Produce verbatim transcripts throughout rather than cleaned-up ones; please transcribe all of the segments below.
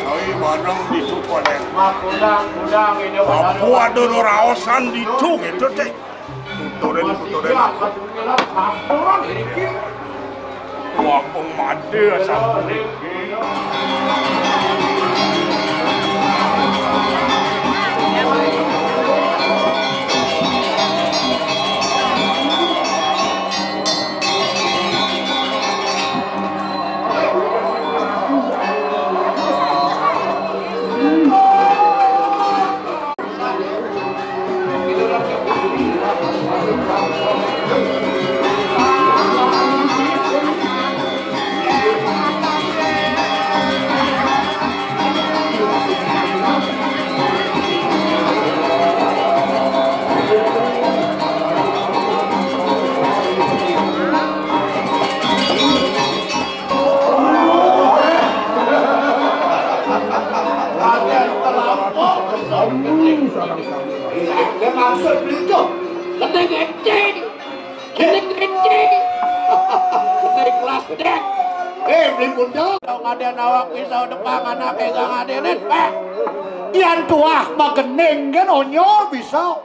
Ai, bareng ditu, Pak Dek. Makudang-kudang ini. Apa ada raosan ditu gitu, Dek? Tuturin, tuturin. Wah, pemade asam. Raden terlampau besar. Iya, maksud beliau. Keting kencing. Keting kencing. Keting plastik. Eh, beli bunda. Kalau ngaden awak pisau depan anak pegang ngadenin, Pak. Yan tuah magening kan onyo pisau.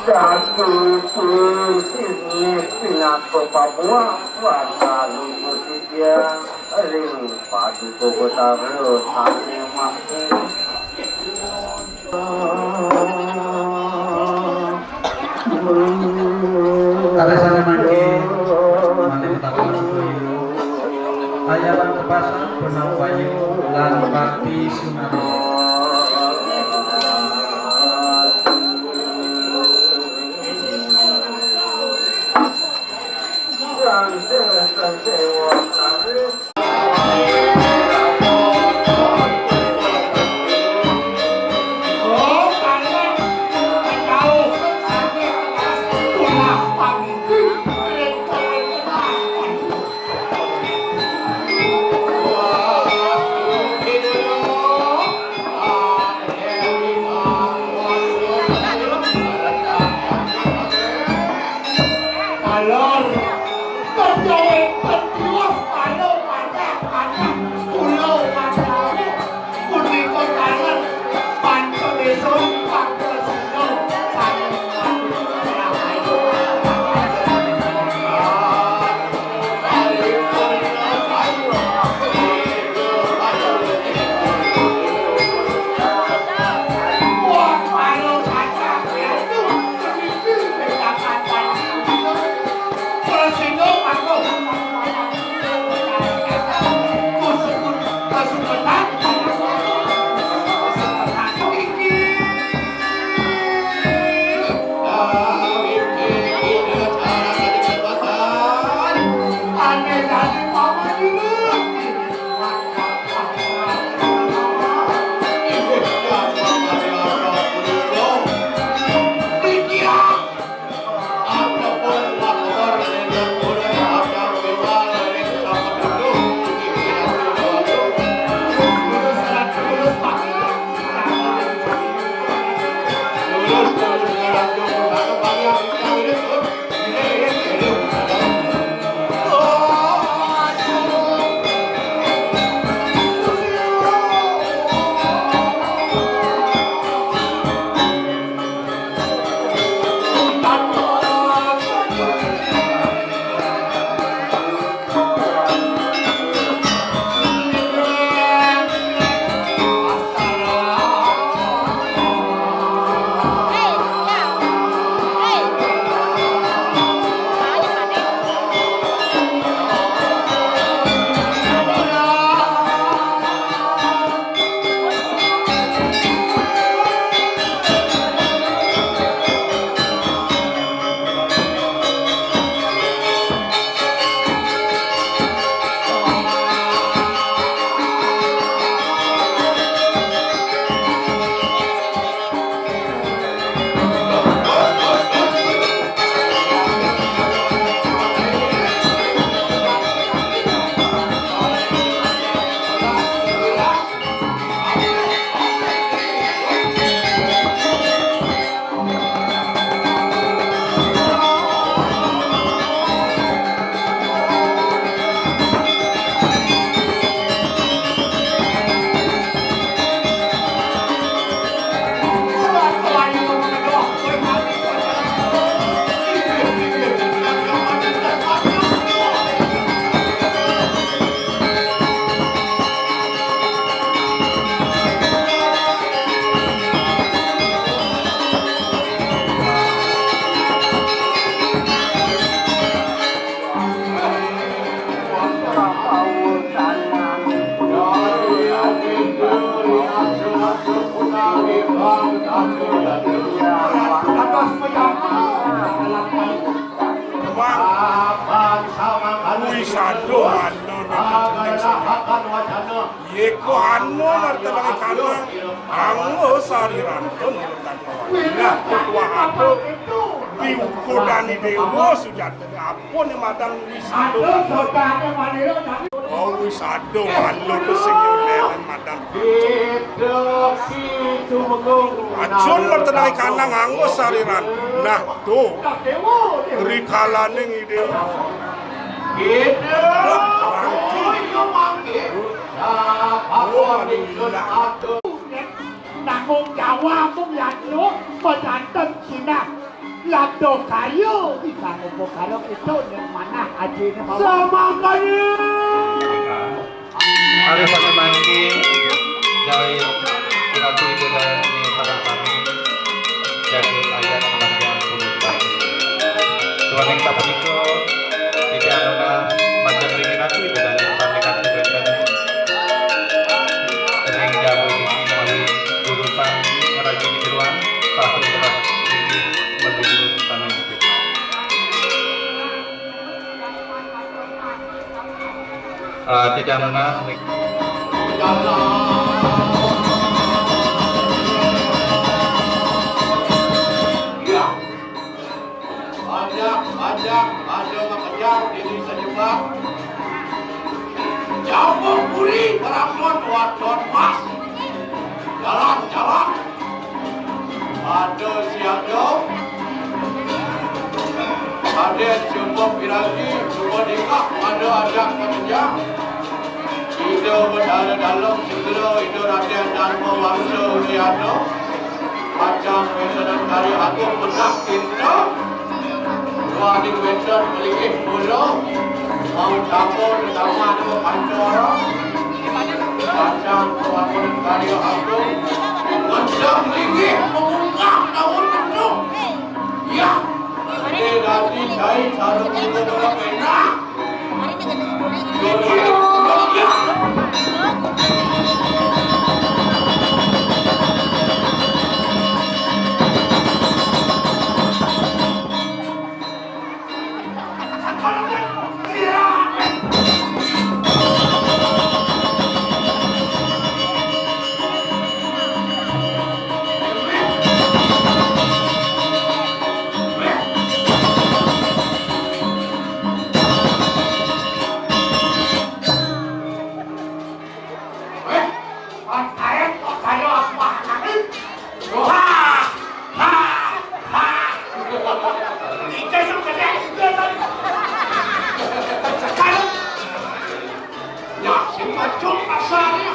Satu ini pinaka pabuah, kuasa lugu sitiang, ring paduka betara sane mangkin. Kalih sane mangkin, malih mataken ayaran tepasang Benang Bayu lan Bakti Sunaryo. Wah, wisata mano nang. Yéko anu nartalangi kanang, anggo sariranta nurut tanpa wayah. Nah, ketua anu diukodani déwa sujatiné apa né madan wisata. Oh, wisata mano to sing nyolén madan. Acun nartalangi kanang anggo sariran. Nah, to. Rikalaning ide. Tanggung jawab mung yadnya, majanten sinah. Labda karya bisa ngupa karya kita ning manah ajiné mawon. Samangkana. Ari sané mangkin, gawe Ratu Ida Dané sareng sami, jagat ayat lanjang punika. Duaning sapunika, titiang nunas majeng ring Ratu Ida Dané sami kanti wénten ring jabu sisi malih jurusan ngrajini jeroan, saha inggih malih jurusan. Ah, titiang nunas. Banyak, banyak, ada makejang dini sajebak. Jampuk puri beraton waton mas. Jalan, jalan. Ada siaga, ada cukup piragi, cukup dikak, ada ajak pekerja. Ida Betara Dalem segera Ida Raden Dharma Wangsa Udiana. Macam wénten karya agung bedak cinta. Dua di wénten pelingih mula. Mau campur tetaman pancora. Kacang kawakon karya agung. Ngendang linggih memunggah daun gendong. Ya, ini dadi jai cara kita dalam enak. Dua, dua, dua, ya. Nyaksi macul kasarnya.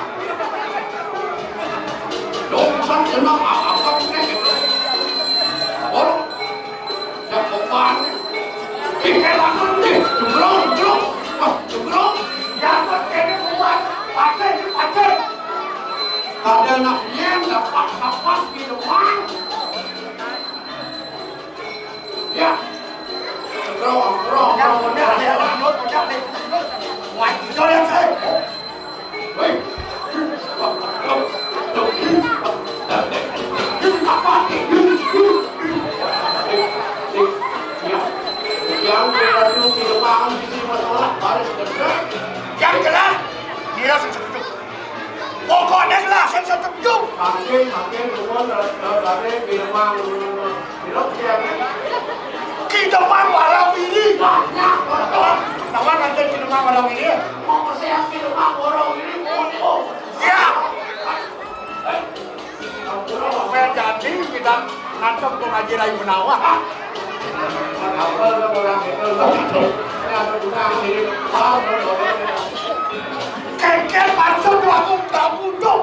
Dongsan jeneng apa-apa gitu. Orang jagoan. Pikir langsung nih, jumlah, jumlah. Wah, jumlah. Yang penting kuat. Pacen, pacen. Kada nak nyen dapat-dapat minuman. Ya. Bro, bro, bro, bro. Wah, itu yang saya. Hei. Yang beradu di ruangan sisi masalah baris kerja. Yang jelas, dia setuju. Pokoknya jelas, saya setuju. Makin, makin ruwet, dari, dari, dari, di ruang. Kita mah walau ini. Banyak, betul. Tahu nanti kita mah walau ini. Mau persiap kita mah walau ini, mau. Ya. Supaya jadi kita nangkep Kong Haji Rai Menawa. Apa orang itu? Ini ada guna, ini. Keker maksud aku nggak butuh.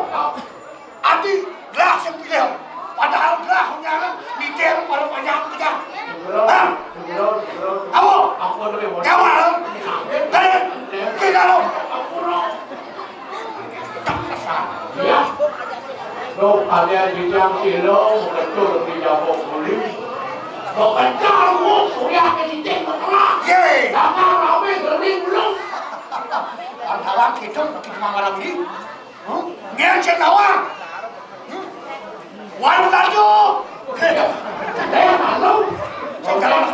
Ati gelah sing pilih. Padahal gelah nyaran mikir baru panjang kerja. Hah? Awo. Nyawa lo. Dari. Tidak lo. Ya. Lo kalian bidang silo, betul di jabok kulit. Bekejar lu, surya ke titik bekerah. Ye. Jangan rame gering belum. Antara kita, kita malam ini. Huh? Ngen sing nawang. Hmm? Wan Tanjung. Eh, halo. Sing jalan.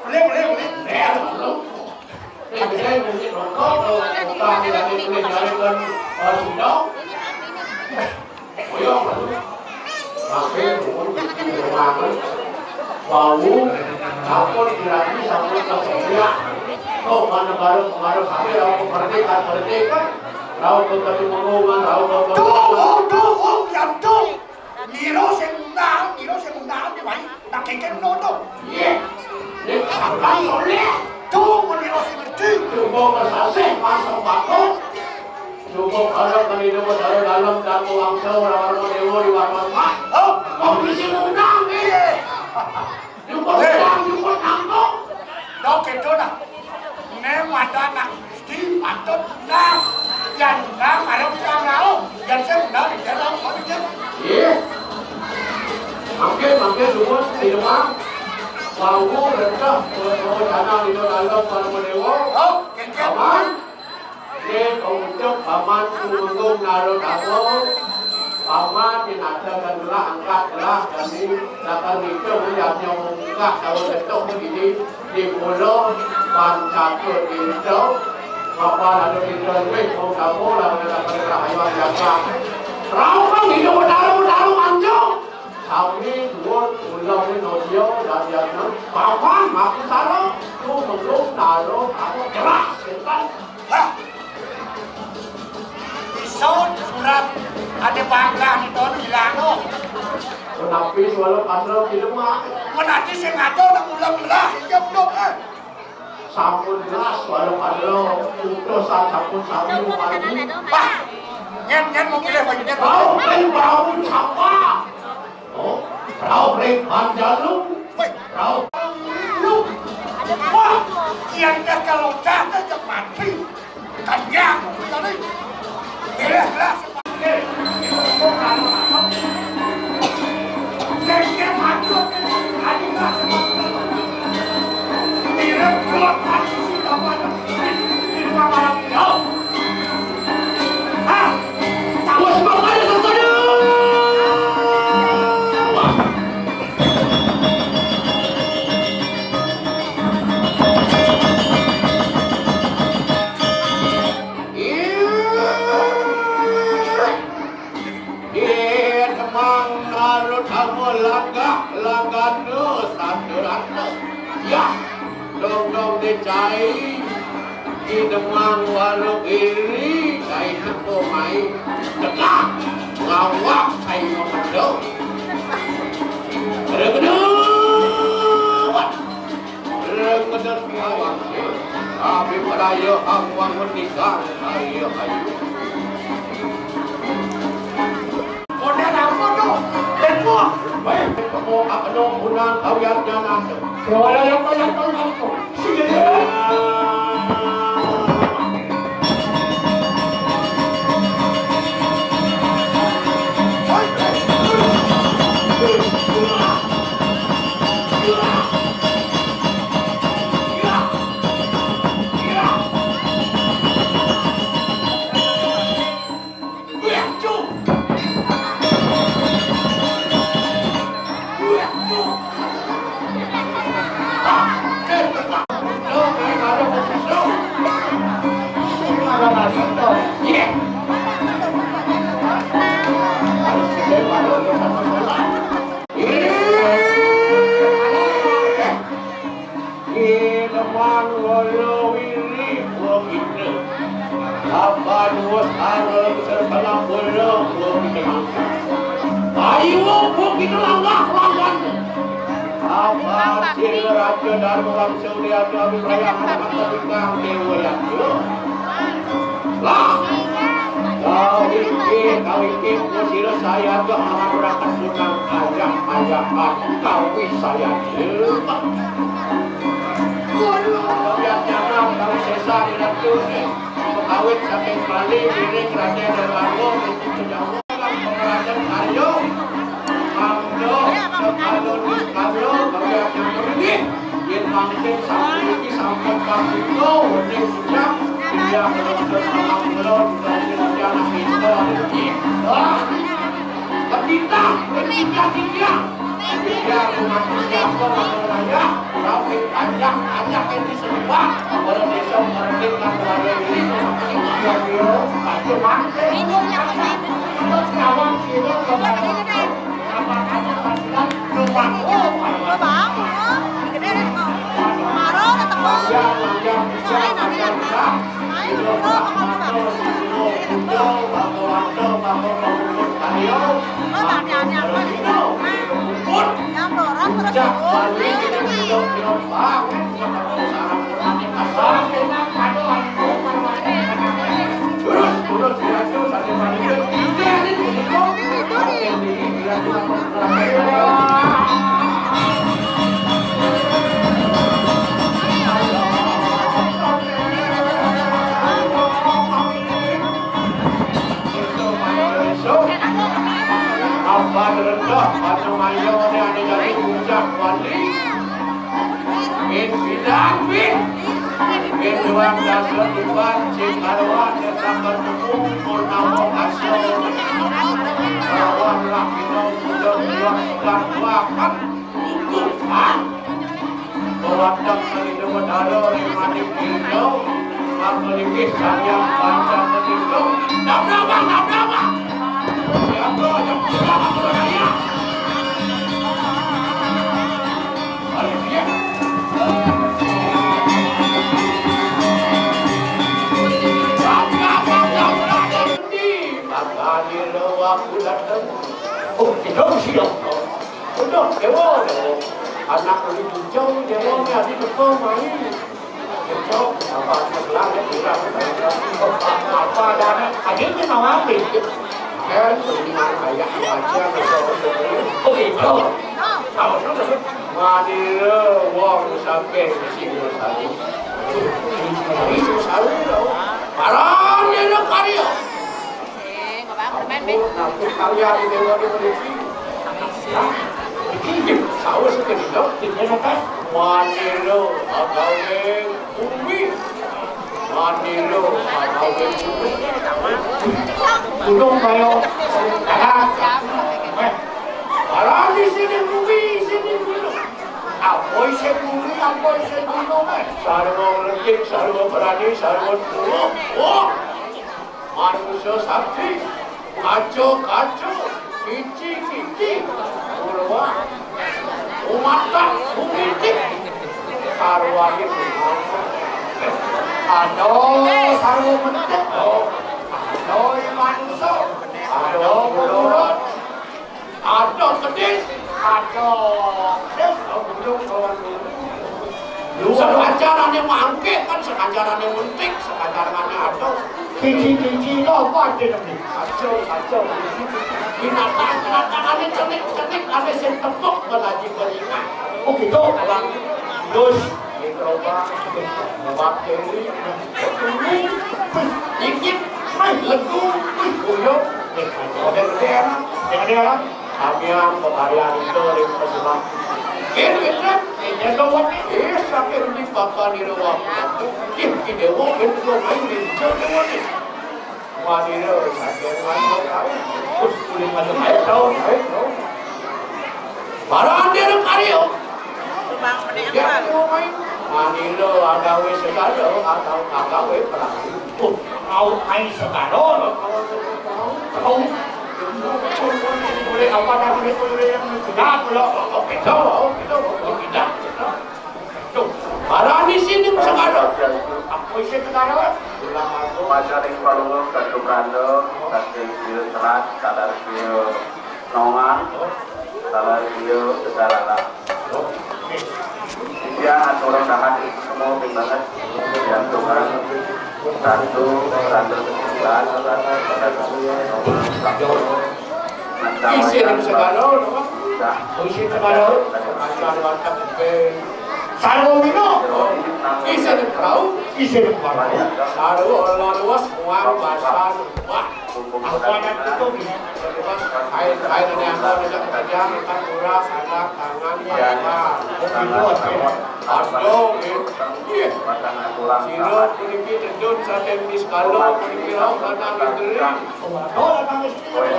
Boleh, boleh, boleh. Eh, halo. Eh, boleh, boleh. Rokok, rokok, boleh, boleh, boleh, eh, sendok. Oh, iya, halo. Mampir, rumah. Bau, campur, kirani, campur, campur, ya. Oh, mana baru, baru, sampai, rokok, berhenti, kan, berhenti, kan. Rokok, ketumurungan, rokok, tuh, oh, tuh, oh, ya, tuh. Mira sing undang, mira sing undang, wae, tak kengken noto. Iya. Nek sampeyan oleh. Tuh, mira sing ngerti. Coba kesasih, masuk bako. Coba kalau kan itu, kalau dalam, dan wangsa, orang-orang dewa di warna, Pak. Oh, mau beli sing undang, eh. Jukut, eh, jukut nangkong. Dok, itu nah. Ini mata anak mesti patut undang. Yang undang, ada undang lalu. Yang saya undang, dia lalu, kok dia. Iya. Makin, makin jukut, di rumah. Bau, rendah, kalau jangan itu lalu, kalau mendewa. Oh, kengkeng. Aman. Nggih, kawucuk Paman Tumenggung Narotama. Paman yen ada kan gelah angkat gelah kami, lakan itu yang nyong buka tahu betul begini di pulau Pancatu itu. Apa lalu kita lebih mau kamu lalu lakan gelah ayam jaga. Rau kan hidup taruh taruh manjung. Sami duwur ulam nojo dadiana. Paman mati saro, Tumenggung Narotama jelas, gitu kan. Hah? Isun surat ada bangga di tahun ilang, oh. Menapi suara pandra tidak mah. Menati sing ngaco nak ulam lah, injak dong, eh. Sampun jelas suara pandra, putusan sampun sami mandi. Bah, nyen, nyen mau pilih bagi nyen. Bau, eh, bau siapa? Oh, rauh ring panjalu. Woi, rauh. Lu. Wah, yang dah kalau jatuh je mati. Kan ya, aku tadi. Beres lah. Ih, demang nalut amo langgah, langgana, sanderana. Yah, dong-dong decai, di demang walu iri, kai teko mai. Tegak, ngawak, kai ngamedok. Ada gedewat. Rengedek awak. Abi padaya awak menikah. Ayo, ayo. Modal apa tu? Tempo. Baik, tempo apa lo guna kau yang jalan tu? Suara yang kau yang kau yang tu. Sini. Lemang wala wiri wong ina. Laban wus arep serkala wala wong ina. Ayo wong ina langgah langgah. Apa sing raja dharma langsung diadu adu raya anak anak bintang dewa yang lah. Kawiki, kawiki, sira sayaga amaraka sunang ayah-ayahan kawi sayaga. Kawiyang nyanang kawi sesa rinatu, kawit saking Bali, ngiring Raden Dewarwa, ngiring Jawa, pemerajan karya, mangda, sekalun karya, kawiyang nyanang. Yen mangkin sampun iki sampun kabuka, wening siang, iya, terus terus anak kula, terus terus anak kita, iki. Wah. Tapi Kita, kita, kita. Kita, umat siapa, umat raya, sampai panjang, panjang yang disembah, orang desa, orang desa, orang desa, orang desa, orang desa, Apa rendah pada mayo ni ada jadi puncak wali. Min bidan, min. Min duang dasa iban, cik karuan, datang bertemu, purnama kasih. Karuan lah kita, kita, kita, kita, kita, bukan. Bukan. Bawadak kali dewa dara ring manik dirinya, maka linggih Sang Hyang Panca Ketiga. Nabrak, Bang, nabrak, Bang! Siapa yang kurang aku raya? Balik dia. Nabrak, Bang, nabrak, Bang! Ini, maka dia aku datang. Oh, tidak, siap. Udah, dewa, dewa. Anak uli bujang, dewa ni adi teko mai. Teko, apa sebelah dia kurang. Apa ada anak? Adi ni mau ambil. Kan, mendingan ayah baca, dewa. Oh, itu. Tahu tu. Mana wong sampai di sini satu. Ini satu tau. Parang dia nak karya. Sing, Bang, permen, Bang. Aku, aku karya di dewa ni berisi. Hah? Iki, saus ke dino? Ini apa? Manilo, agawe bumi. Manilo, agawe bumi. Gunung kayo. Darat. Eh, parang di sini bumi, sini gunung. Apa isi bumi, apa isi gunung, eh? Sarwa meletik, sarwa berani, sarwa tuh. Oh! Manusia sakti, kaco-kaco, kici-kici, purwa, umatan, umitik, sarwani, aduh, sarwa mentik, aduh, manusia, aduh, kuburan. Ada pedis, ada pedis, ada gunung, kawan gunung. Lu sekanjarane mangke kan sekanjarane mentik, sekanjarane ada. Cici-cici itu apa artinya? Kacau, kacau. Binatang-binatang ane cenik-cenik, ane sing tepuk belaji belingan. Oh gitu. Terus, gitu, Pak. Bapak ini, ini, ini, ini, ledu, ini, goyong. Ini, ada gede, anak. Yang ada, anak. Sampeyan pakaryan ento ring pasemak. Yen wétan, yen dawet, eh, saking di papan ira waktu. Ih, ki dewa, yen dewa main ring dewa ni. Wanira saking main kok kae. Terus kulit macam ae tau, ae tau. Para andira karya. Bang, mending ya, apa? Dewa main. Wanira agawe segala atau agawe perahu. Oh, mau main segala. Tahu. Boleh apa dah, boleh, boleh yang tidak, kalau, oh, kita, oh, kita, oh, tidak. Tuh, barani sini segala. Apa isi segala? Macaring palunga katukanna, saking siu selat, sadar siu nongan, sadar siu segala. Titiang aturang dahat semua banget. Titiang Tuhan, satu, satu, sebelas, sebelas, sebelas, sebelas, Isin segala, isin segala. Ajar mantap, eh. Sarwa mino. Isin perahu, isin perahu. Sarwa lawas, uang basar, wah. Apa anak itu? Air, air ini apa? Ada kerja, makan murah, anak, tangan, mata. Oh, gitu, aduh. Aduh, eh. Iya. Sira puniki tedun saking niskala puniki rauh tanah negeri. Oh, aduh, tanah negeri.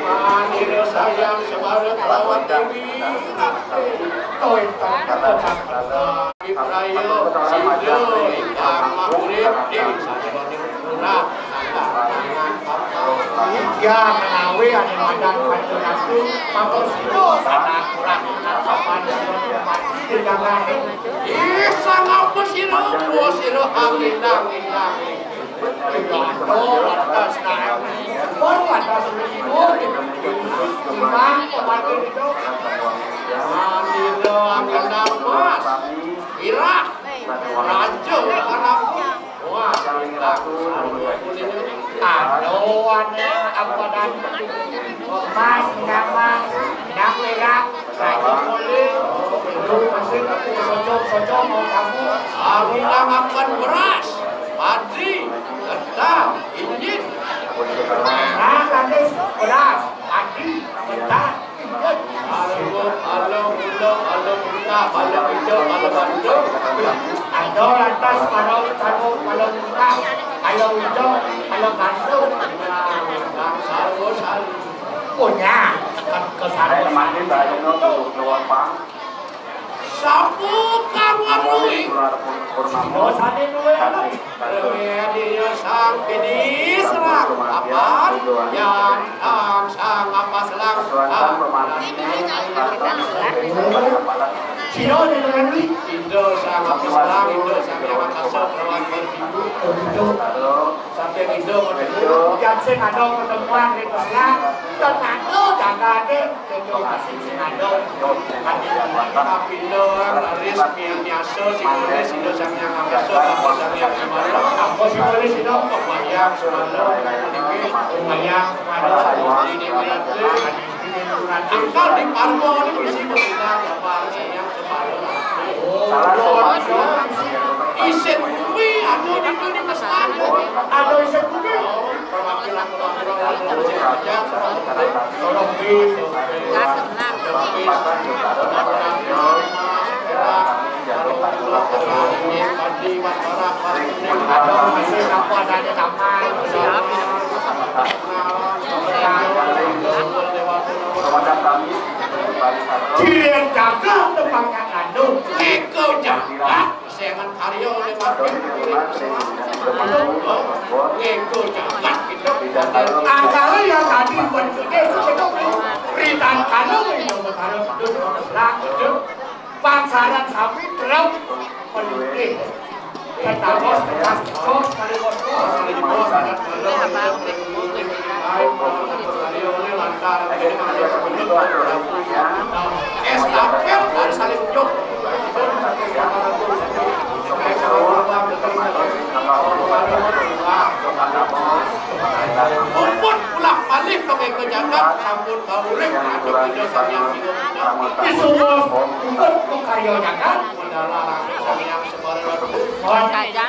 Manira sayang semara kelawan Dewi Ratih. Kowe tak kena. Ibraya sida ingkang maurip ing sajeroning urang. Ya menawi ane madan panjenengan, maka sida sanak kurang sopan. Ih, sangapa sira, kuwa sira angin-angin. Aduh, lantas naik. Baru lantas ribut. Timbang kemarin itu. Manira angin mas. Irah. Raja anakku. Wah, aku. Aduh, ane apa dan? Mas, nang mas, nang perak, raja boleh. Lu masih aku socok-socok mau kamu. Aku namakan beras, padi, ketan, injin. Nah, nanti beras, padi, ketan, injin. Aluh, aluh, aluh, aluh, aluh, aluh, aluh, aluh. Ada lantas, aluh, aluh, aluh, aluh, aluh, aluh, aluh, aluh. Nah, saru, saru. Punya, kan ke sarwa. Sapa kang weruhi? Dosane luwih anom. Luwih dia sang pidis rak. Apan? Yan ang sang apa selang. Sira ne luwih. Indo sang apa selang, Indo sang yang apa selang. Sampai Indo, yang sing ada pertemuan di Mesra, ternyata jagate Indo masih sing ada. Kapindo, laris, mian, miasa, simbolis, Indo sang yang apa selang, apa sang yang semana, apa simbolis, Indo, pembayang, semana, ini, pembayang, semana, ini, ini, ini, ini, Akal di parwa ini berisi berguna, apa sang yang semana. Salah sopan. Isin bumi anu niku niku selalu. Anu isin bumi. Perwakilan orang-orang yang bekerja, orang bis, Kirian jagat tepangkat anu. Eko jagat. Sengan karya oleh Martin. Ngego jagat kita. Angkara yang tadi mencuri itu betul. Ritan kalau itu berharap itu selang itu. Bangsaran sami terus menulis. Ketawas, ketawas, ketawas, ketawas. Estafet dari saling juk. Puput ulah malih pengeka jagat sampun kaurip ngadep Ida Sang Hyang Siwa Buddha. Pisuwos puput pekarya jagat. Mandala Raja Sang Hyang Semara Ratu.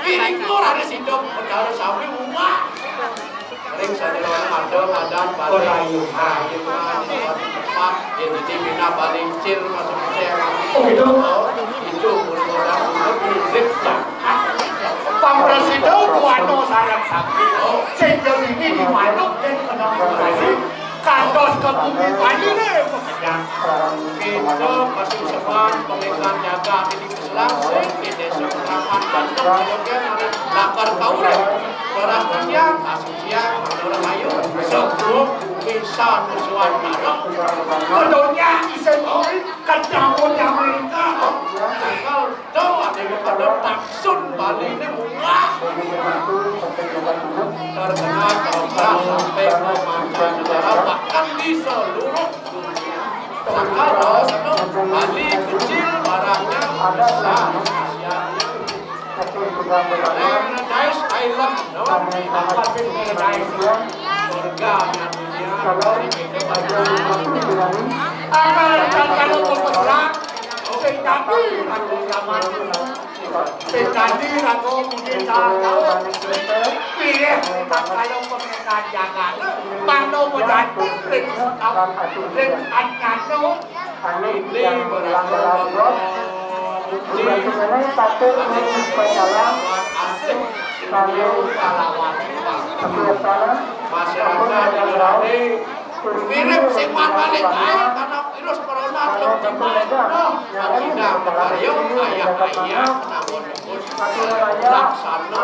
Irika raris idup Mandala sami umat. Ring sajeroning ada madan Perayuhan. Perayuhan tempat, ya, jadi minah balincir, masuk saya. Oh, gitu? Oh, itu, mudah-mudahan urip jagat. Pamresida buana sareng sami. Oh. Sing jenenge di manuk den kena operasi. Kantos ke bumi Bali ne, pekedang. Kita kasih sebat, pengikan jaga, ini keselang, sing kita semenaman, kantos, kemudian ada lakar kaurip. Beras kasihan, kasih siang, orang ayu, sebelum bisa musuhan bareng. Kedonya isin ori, kedamon Amerika. Tanggal do, ada yang pada taksun Bali ini murah. Terkenal, terkenal sampai ke mancanegara, bahkan di seluruh dunia. Tanggal do, Bali kecil, barangnya besar. Paradise Island, no? Apa sih Paradise? Surga dunia. Akal dan kalau pemesra, sing tadi aku zaman, sing tadi aku mungkin tak tahu. Pilih kalau pemesra jangan, mana mau datang, ring, ring, anyano. Ini berasal dari Bukti. Masyarakat Indonesia Mirip sing marbalik ae karena virus corona belum tiba. Nah, sidang negara yo, ayah-ayah, namun laksana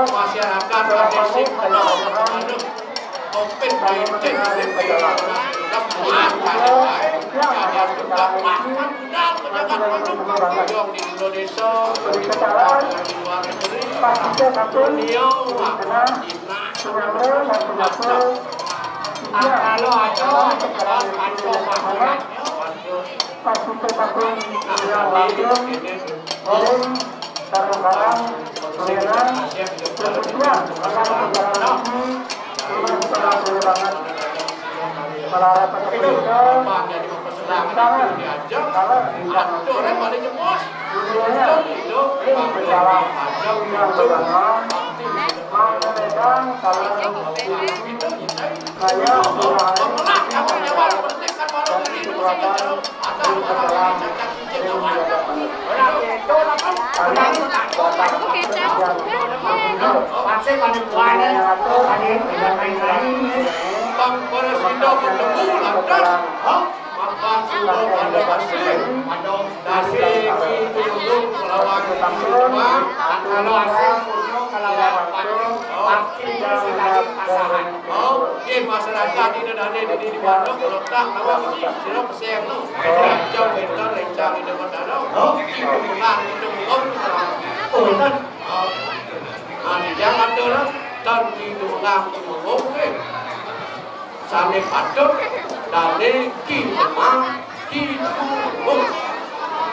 masyarakat ade sing kena anu covid nineteen, anu muat balik ae. Kalian juga makan budal pejabat anu yang di Indonesia, di luar negeri, dunia, wah, Cina, kalau ada, ada, ada, Bang, pada sida ketemu lantas, ha? Makan sudah pada basi, pada basi itu dulu melawan Jepang. Kalau asing punya kelawan Jepang, pasti dia sekali pasangan. Oh, di masyarakat ini dan di, di, di pondok letak nama sira peseng tu. Rencang bentar, rencang itu pun tak ada. Oh, itu pernah itu pun. Oh, betul. Oh. Nah, jangan tu lah. Dan itu orang tu mengomel. Sane patut dane Ki Demang, Ki Tumenggung.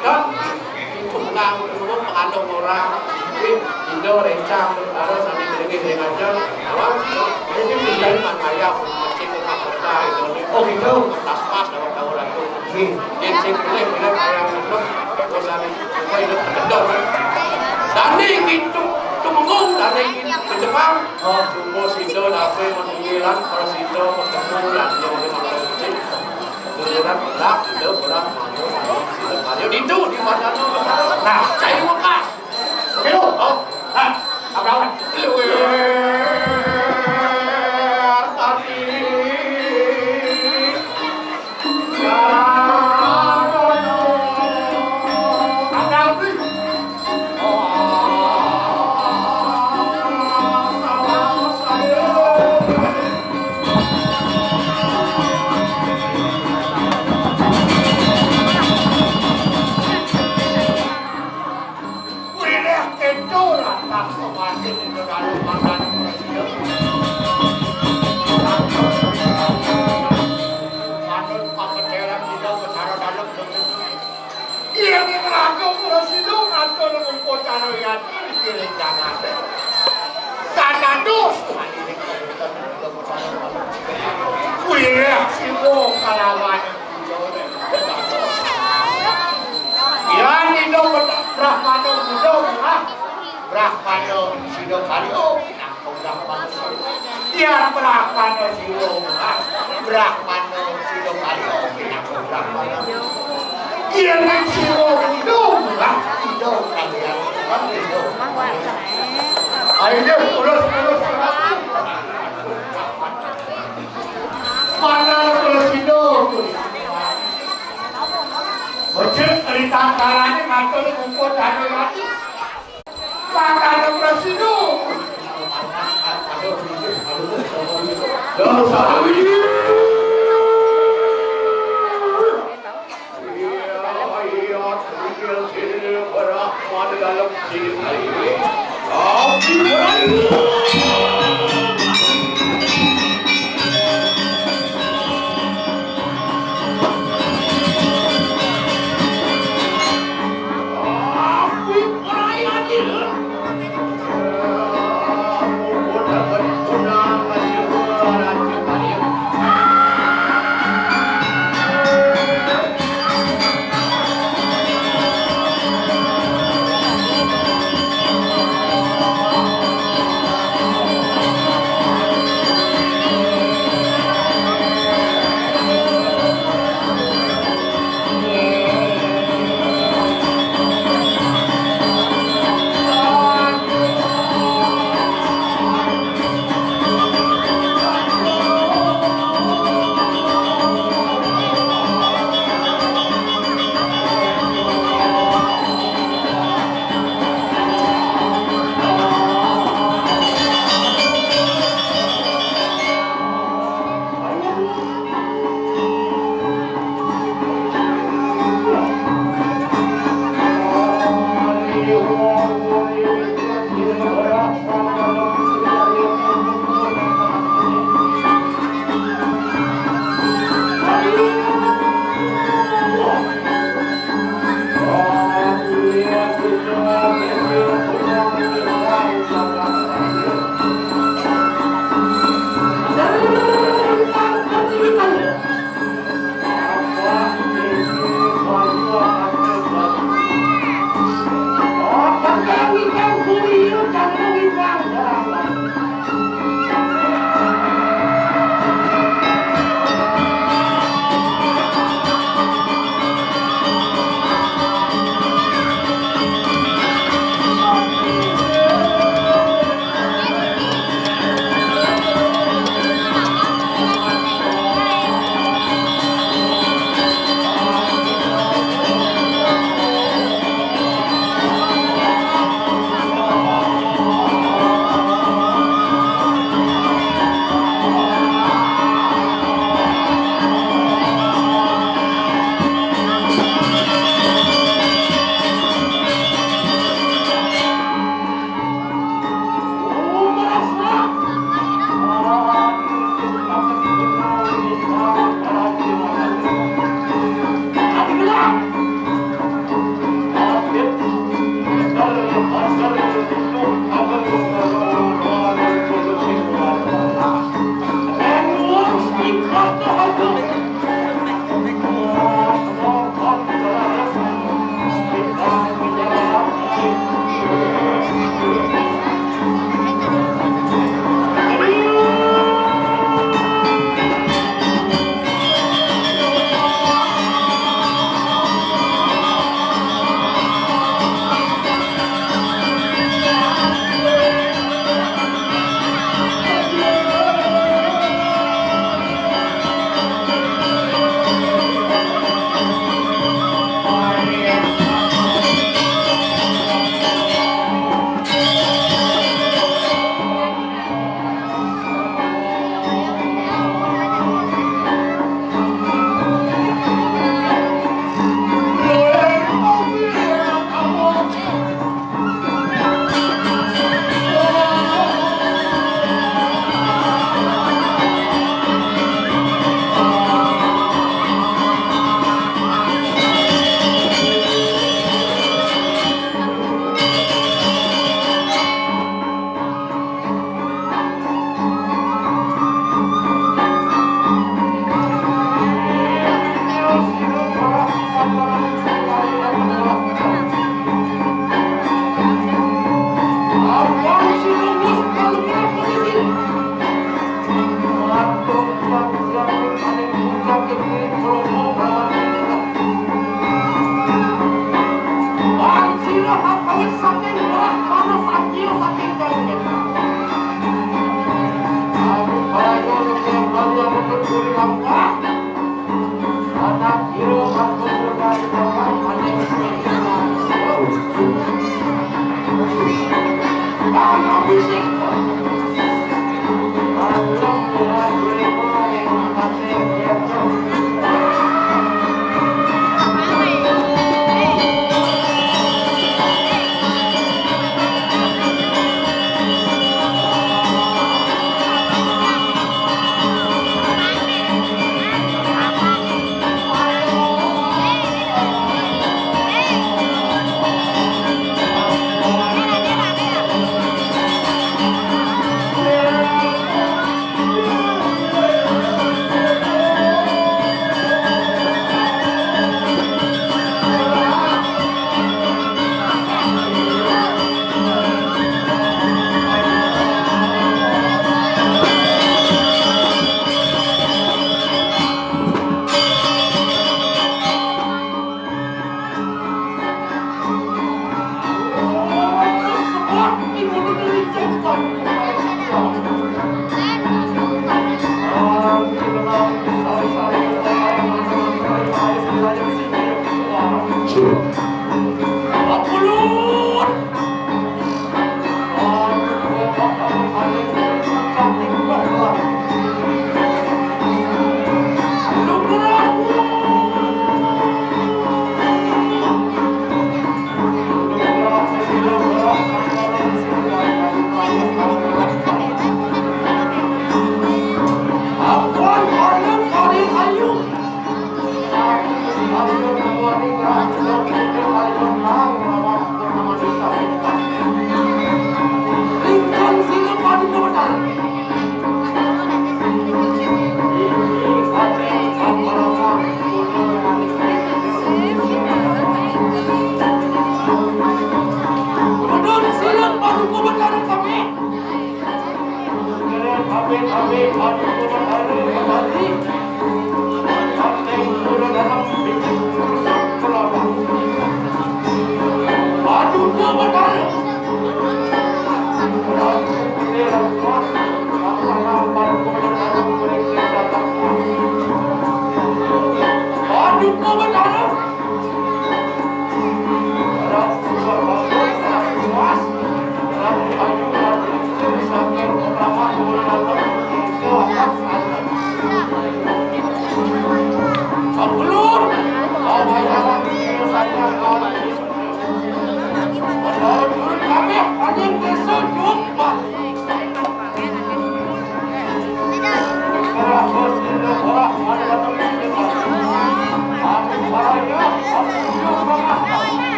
Dan Ki Tumenggung, Tumenggung pengandung orang. Jadi, Indo rencang, terus sane dengin dengan aja. Awak, jadi, menjadi manaya, masih ke kota, Indo ni. Oh, gitu. Tas pas, dapat tahu ratu. Nggih. Nggih, sing pilih, pilih, kaya, terus, terus, sane, apa, Indo, kedor. Dane Ki Tu-, Tumenggung, dane Ki Demang. Oh, sumber sida dapur menunggilan, para sida bertemu, dan dia boleh makan kucing. Kemudian berak, sida berak, malu, malu, sida karya. Itu di mana tu? Nah, cai muka. Begitu. Oh, nah, abrawan. Luar tadi. Wiréh kéto lantas pemakin ing dalem mangdaning prasida. Manut papeteran Ida Betara Dalem. Yén ing raga prasida ngatur ngumpul cara yati ing jagaté. Kadados wiréh Siwa kalawan Yan Ida Brahmana Buddha Murah, Brahmana Sida Karya, pinaka Brahmana Siwa. Yan Brahmana Siwa Murah, Brahmana Sida Karya, pinaka Brahmana. Yan Siwa Buddha Murah, Ida Karya, Ida. Ayo, terus, terus, terus. Mana terus Ida? Becik cerita antarane ngatur ngumpul dana lagi. Makane prasida.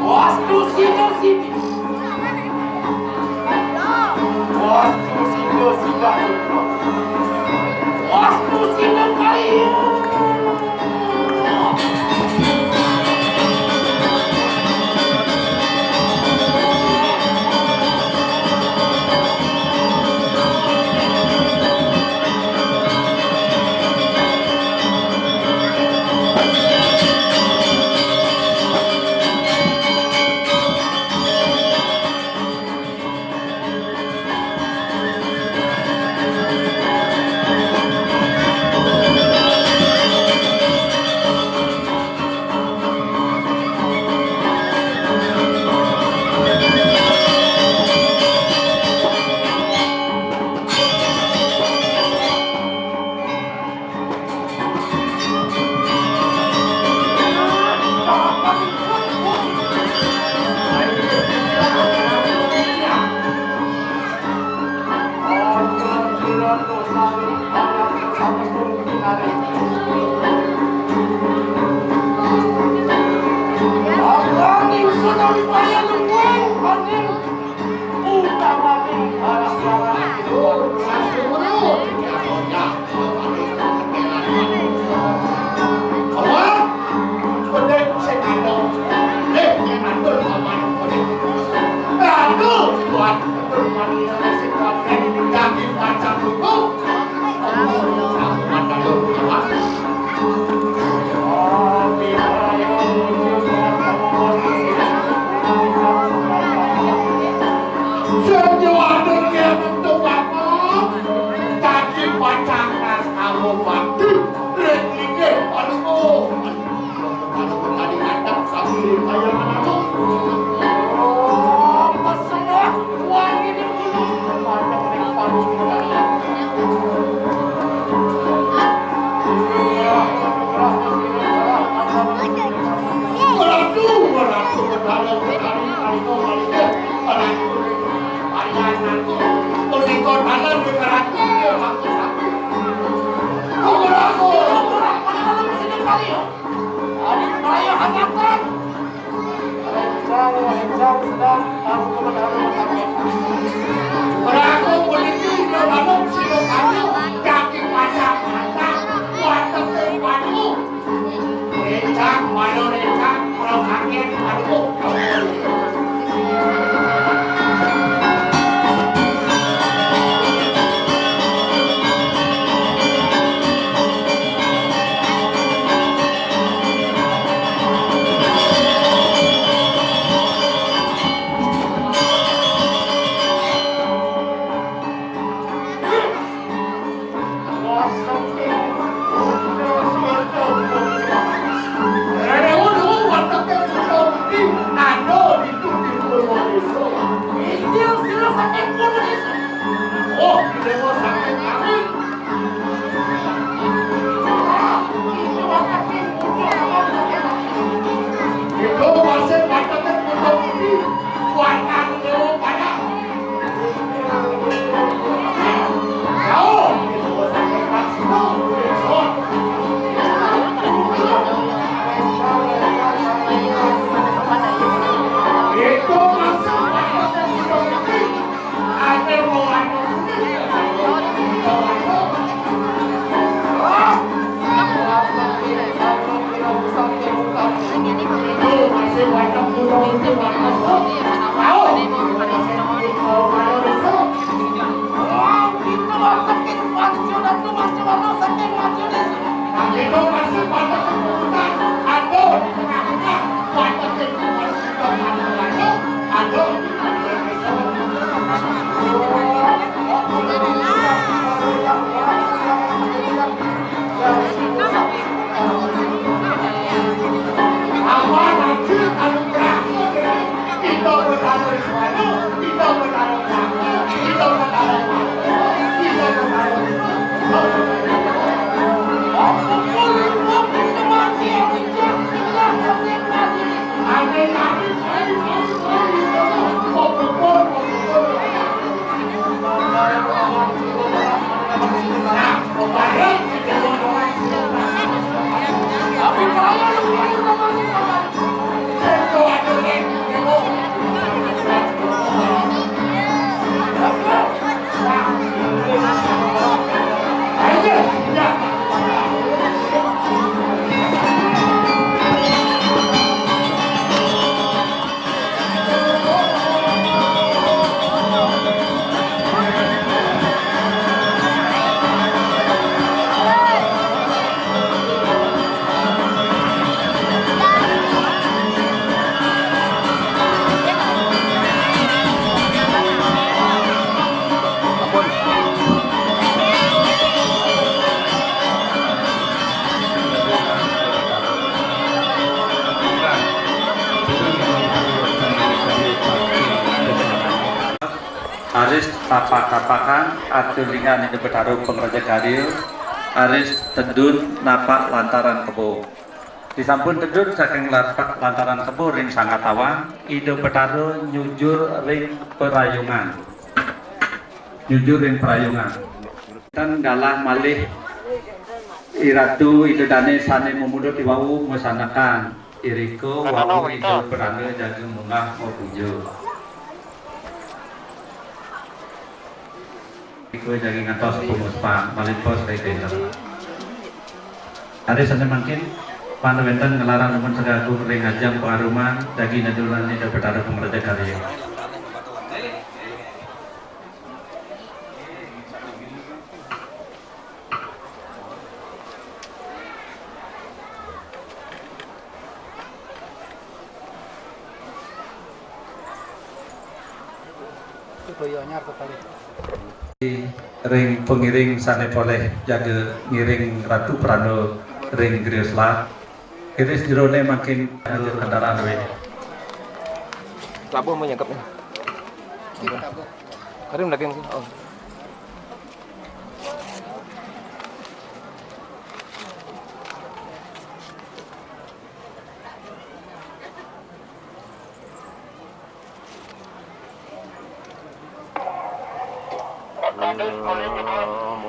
Wastu Sina Siti. Wastu Sina Sina. Wastu Sina Kaya. Aris tapak-tapakan, atulingan Ida Betara pangraja karya, aris tedun napak lantaran kebo. Disampun tedun saking lapak lantaran kebo ring Sangkatawan, Ida Betara nyujur ring perayungan. Nyujur ring perayungan. Tan galah malih Iratu Ida Dane sane mamurda iwau masandekan irika wau Ida Peranda jaga munggah mapuja. Iko jagi ngantos punguspan, malipos ring dinten. Ari sane mangkin, pang wenten nglarang numun sagagung ring ajeng pangaruman, jagi neduran Ida Betara pangraja karya. Ring pangiring sane polih jaga ngiring Ratu Prana ring griya selat. Iris jerone mangkin kendaraan duwe. Labuh menyangkep nih. Karim lagi mungkin. Oh.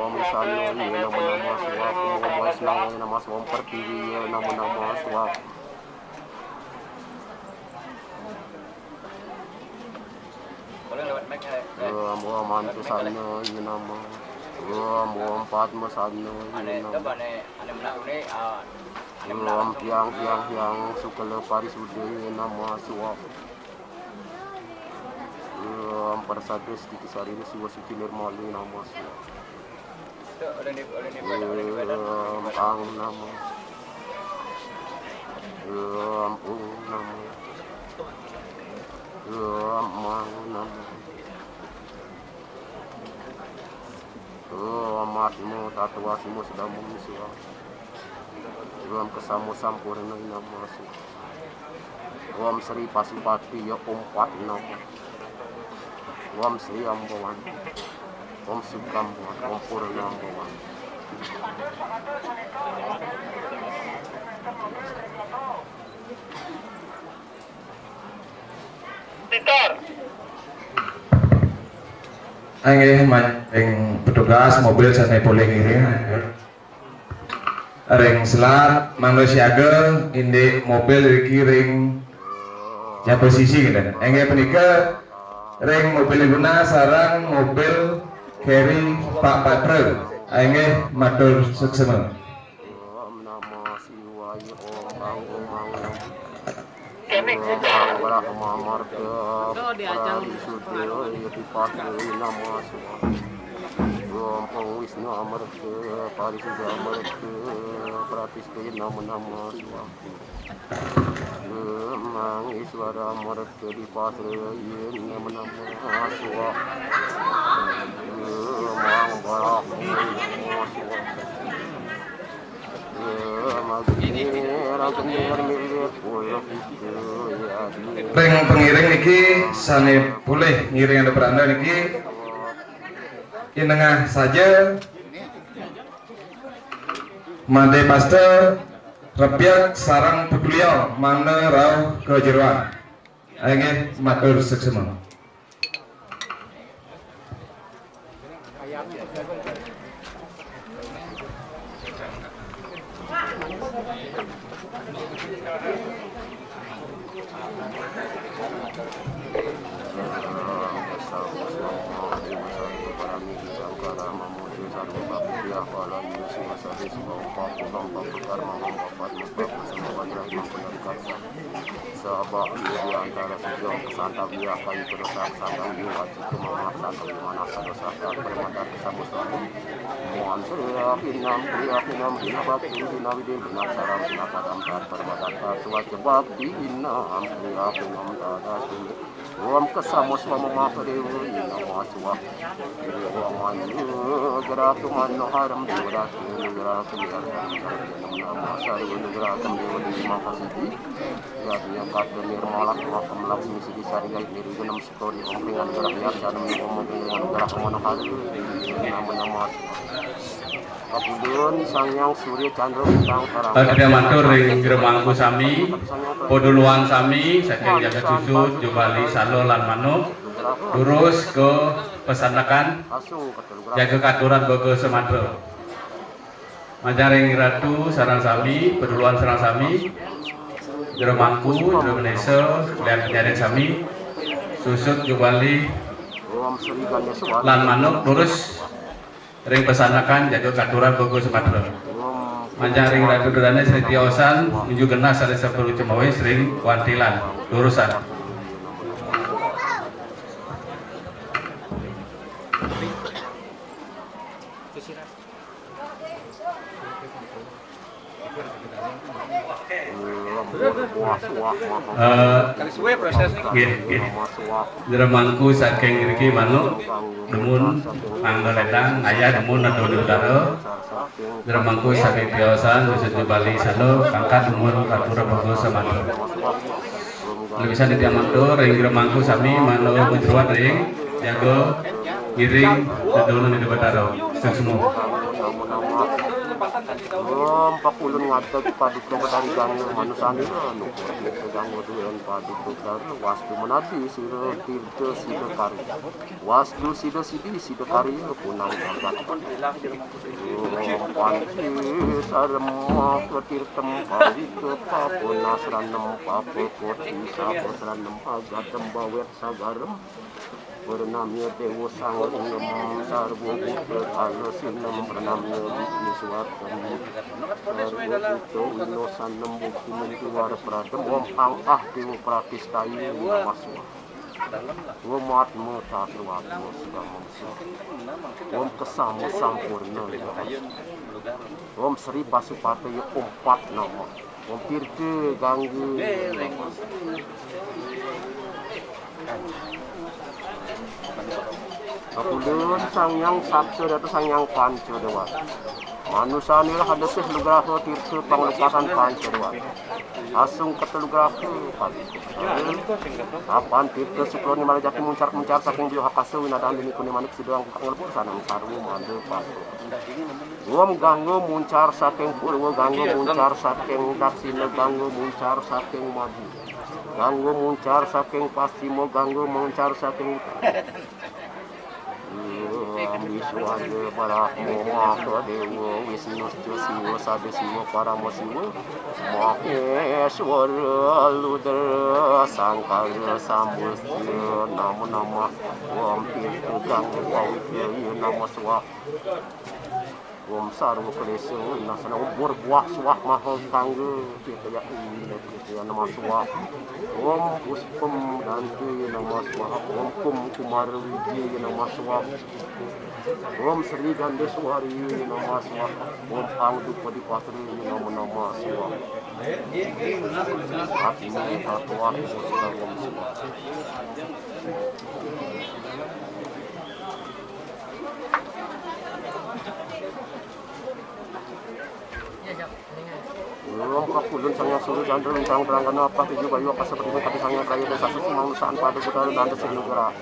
Om Sanyo, ye namo namo swaha. Om Waisnayo, ye namo swaha. Om Pertiwi, ye namo namo swaha. Om Om Antasanyo, ye namo. Om Om Padmasanyo, ye namo. Om Hyang Hyang Hyang Sukala Parisuddhe, ye namo swaha. Om Prasada Sthiti Sarira Siwa Suci Nirmale, namo swaha. Om Ang namo. Om Ung namo. Om Mang namo. Om Atma Tatwa Simo Sedamo Miswa. Om Kesamo Sampurna, namo swaha. Om Sri Pasupati, ya Om Pat namo. Om Sri Ambawan. Om Sukam, Om Purna Ambawan. Inggih, man-, ring petugas mobil sane polih ngiring. Ring selat, mangda siaga, indik mobil riki ring jaba sisi, ngenten. Inggih punika, ring mobil Laguna sareng mobil Carry Pak Patra. Inggih, matur suksma. Om Namah Shivaya, Om Bang Om Bang. Om Brahma Marga Parisuddhi, Dipatri Namah Swaha. Om Wisnu Amarga Parisuddhi Amarga Pratisthi Namah Swaha. Om Iswara Amarga Dipatri Namah Swaha. Om Brahma Namah Swaha. Ring pengiring niki sane polih ngiring Ida Peranda niki inengah saja Made Pastor, Repiak sareng Petuliau mangda rauh ka jeroan. Inggih, matur suksma. Sabab di antara sejong kesantap dia akan terus kesantap dia wajib tu memaksaan bagaimana dosa permata tersebut. Muan priya pinam priya pinam bina bakti bina widi bina saram bina padam tar permata tar suat jebak bina priya pinam tada sini. Uam kesama suama maka dewa ina masua. Uam anu gerak manu haram dewa datu gerak biar nama saru gerak dewa di maka sidi. Ya dia kata nirmalak makam laksmi sidi sari gait niri genam sekori om dengan gerak biar janam om dengan gerak manu haram nama nama. Kapudun Sang Hyang Surya Chandra Bintang Karang. Tadi matur ring jero mangku sami, paduluan sami saking jagat Susut, Jubali, Salo lan Manuk, durus ka pesandekan jaga katuran Baga Samatra. Manjang ring ratu sareng sami, paduluan sareng sami, jero mangku, jero manesa, kalian penyaring sami, Susut, Jubali, lan Manuk, durus ring pesandekan jaga katuran Baga Samatra. Manjang ring ratu durane sri tiosan nuju genah sare sampun cemawis ring wantilan. Durusan. Eh, nggih, nggih. Jero mangku saking ngriki Manuk dumun Mangga Ledang, ayah dumun Nado Utara. Jero mangku saking tiosan Susut Jubali Salo, pangkat dumun Ratu Baga Samatra. Lewisan titiang matur ring jero mangku sami manawi ngujruan ring jaga ngiring Nado Nado Utara. Suksma. Om pakulun ngadeg paduka Betari Gangga manusane anu. Gangga duen paduka Betari wastu menadi sira tirta sida karya. Wastu sida sidi sida karya punang jagat. Om panci sarem maka tirtem pawitra papunasranem papakoti sapasranem agadem bawet sagarem. Pranamya Dewa Sang Lingam Sarwa Buta Kala Sinem Pranamya Wigni Suwatem Sarwa Buta Winosanem Bukti Mentiwara Pradem Om Angkah Dewa Pratistaya Namaswa. Om Atma Tatwa Atma Sudamam Swa. Om Kesama Sampurna Namaswa. Om Sri Pasupataya Om Pat Nama. Om Tirta Gangga. Kapulun Sang Hyang Sapta Data Sang Hyang Panca Dewa. Manusane lah ada sih nugraha tirta panglukasan Panca Dewa. Asung ketelugraha Panca. Apan tirta sukroni malajati muncar-muncar saking biyo hakasa winadan dini kuni manik sidoang kang lebur sanang sarwa manda Panca. Om Gangga muncar saking purwa, Gangga muncar saking daksina, Gangga muncar saking maju, Gangga muncar saking pascima, Gangga muncar saking utara. Om Wiswaya Brahma Maka Dewa Wisnu Siwa Sada Siwa Parama Siwa Maheswara Ludra Sangkara Sambusya Nama Nama Om Tirta Gangga Pawitra Nama Swaha. Om Sarwa Klesa Nasana Om Bor Buah Suah Maha Kangga Tirta Ya Tirta Ya Nama Swaha. Om Puspam Danti Nama Swaha. Om Kum Kumara Widi Nama Swaha. Om Sri Gandeswari Nama Swaha. Om Ang Dupadi Patri Nama Nama Swaha. Atma Tatwa Om Swaha. Ulun kakulun Sang Hyang Surya Chandra Lintang Terang Gana Apah Tujuh Bayu Akasa Pertiwi Kadi Sang Hyang Kaya Desa Suci Manusa Anpada Kuda Nanda Sri Nugra.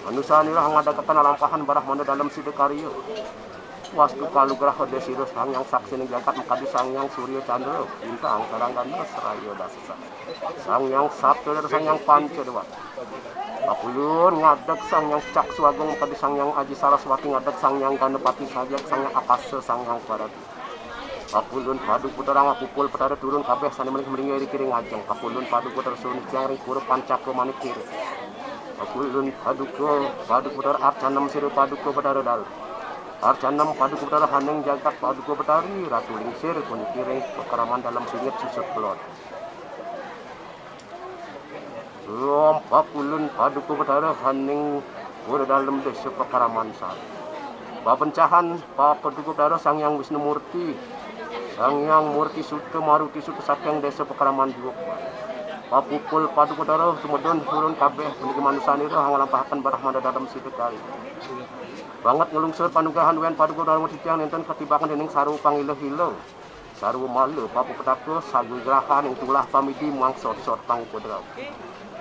Manusa nira ngadagakan alampahan barah manda dalem sida karya. Wastu kalugraha desira Sang Hyang Saksi ning jagat makadi Sang Hyang Surya Chandra Lintang Terang Gana Seraya Dasa. Sang Hyang Sapta Dera Sang Hyang Panca Dewa. Pakulun ngadeg Sang Hyang Caksu Agung, makadi Sang Hyang Aji Saraswati, ngadeg Sang Hyang Ganapati, sajeg Sang Hyang Akasa, Sang Hyang Parati. Pakulun Paduka Betara, mapupul Betara, turun kabeh sané maling malinggih ring kiring ajeng. Pakulun Paduka Betara, suhun titiang ring pura Pancaka Manikir. Pakulun Paduka, Paduka Betara, arcanem sira Paduka Betara Dalem. Arcanem Paduka Betara, haning jagat Paduka Betari, Ratu Lingsir, puniki ring pakraman Dalem Singit, Susut Kelod. Lam pakulun Paduka Betara, haning pura Dalem, Desa Pakraman Sari. Pabencahan Paduka Betara, Sang Hyang Wisnu Murti, Sang Hyang Murti Suta, Maruti Suta, saking Desa Pakraman Jua. Papupul Paduka Betara, tumedun turun kabeh puniki manusanira, nglampahaken barah mada Dalem Sida Kari. Banget nglungsur panugrahan wénten Paduka Betara, titiang nénten katibaken dening sarwa pangila-ila. Sarwa mala papupetaka, sagragrahan ing tulah pamidi, muang sot-sot pangupedra.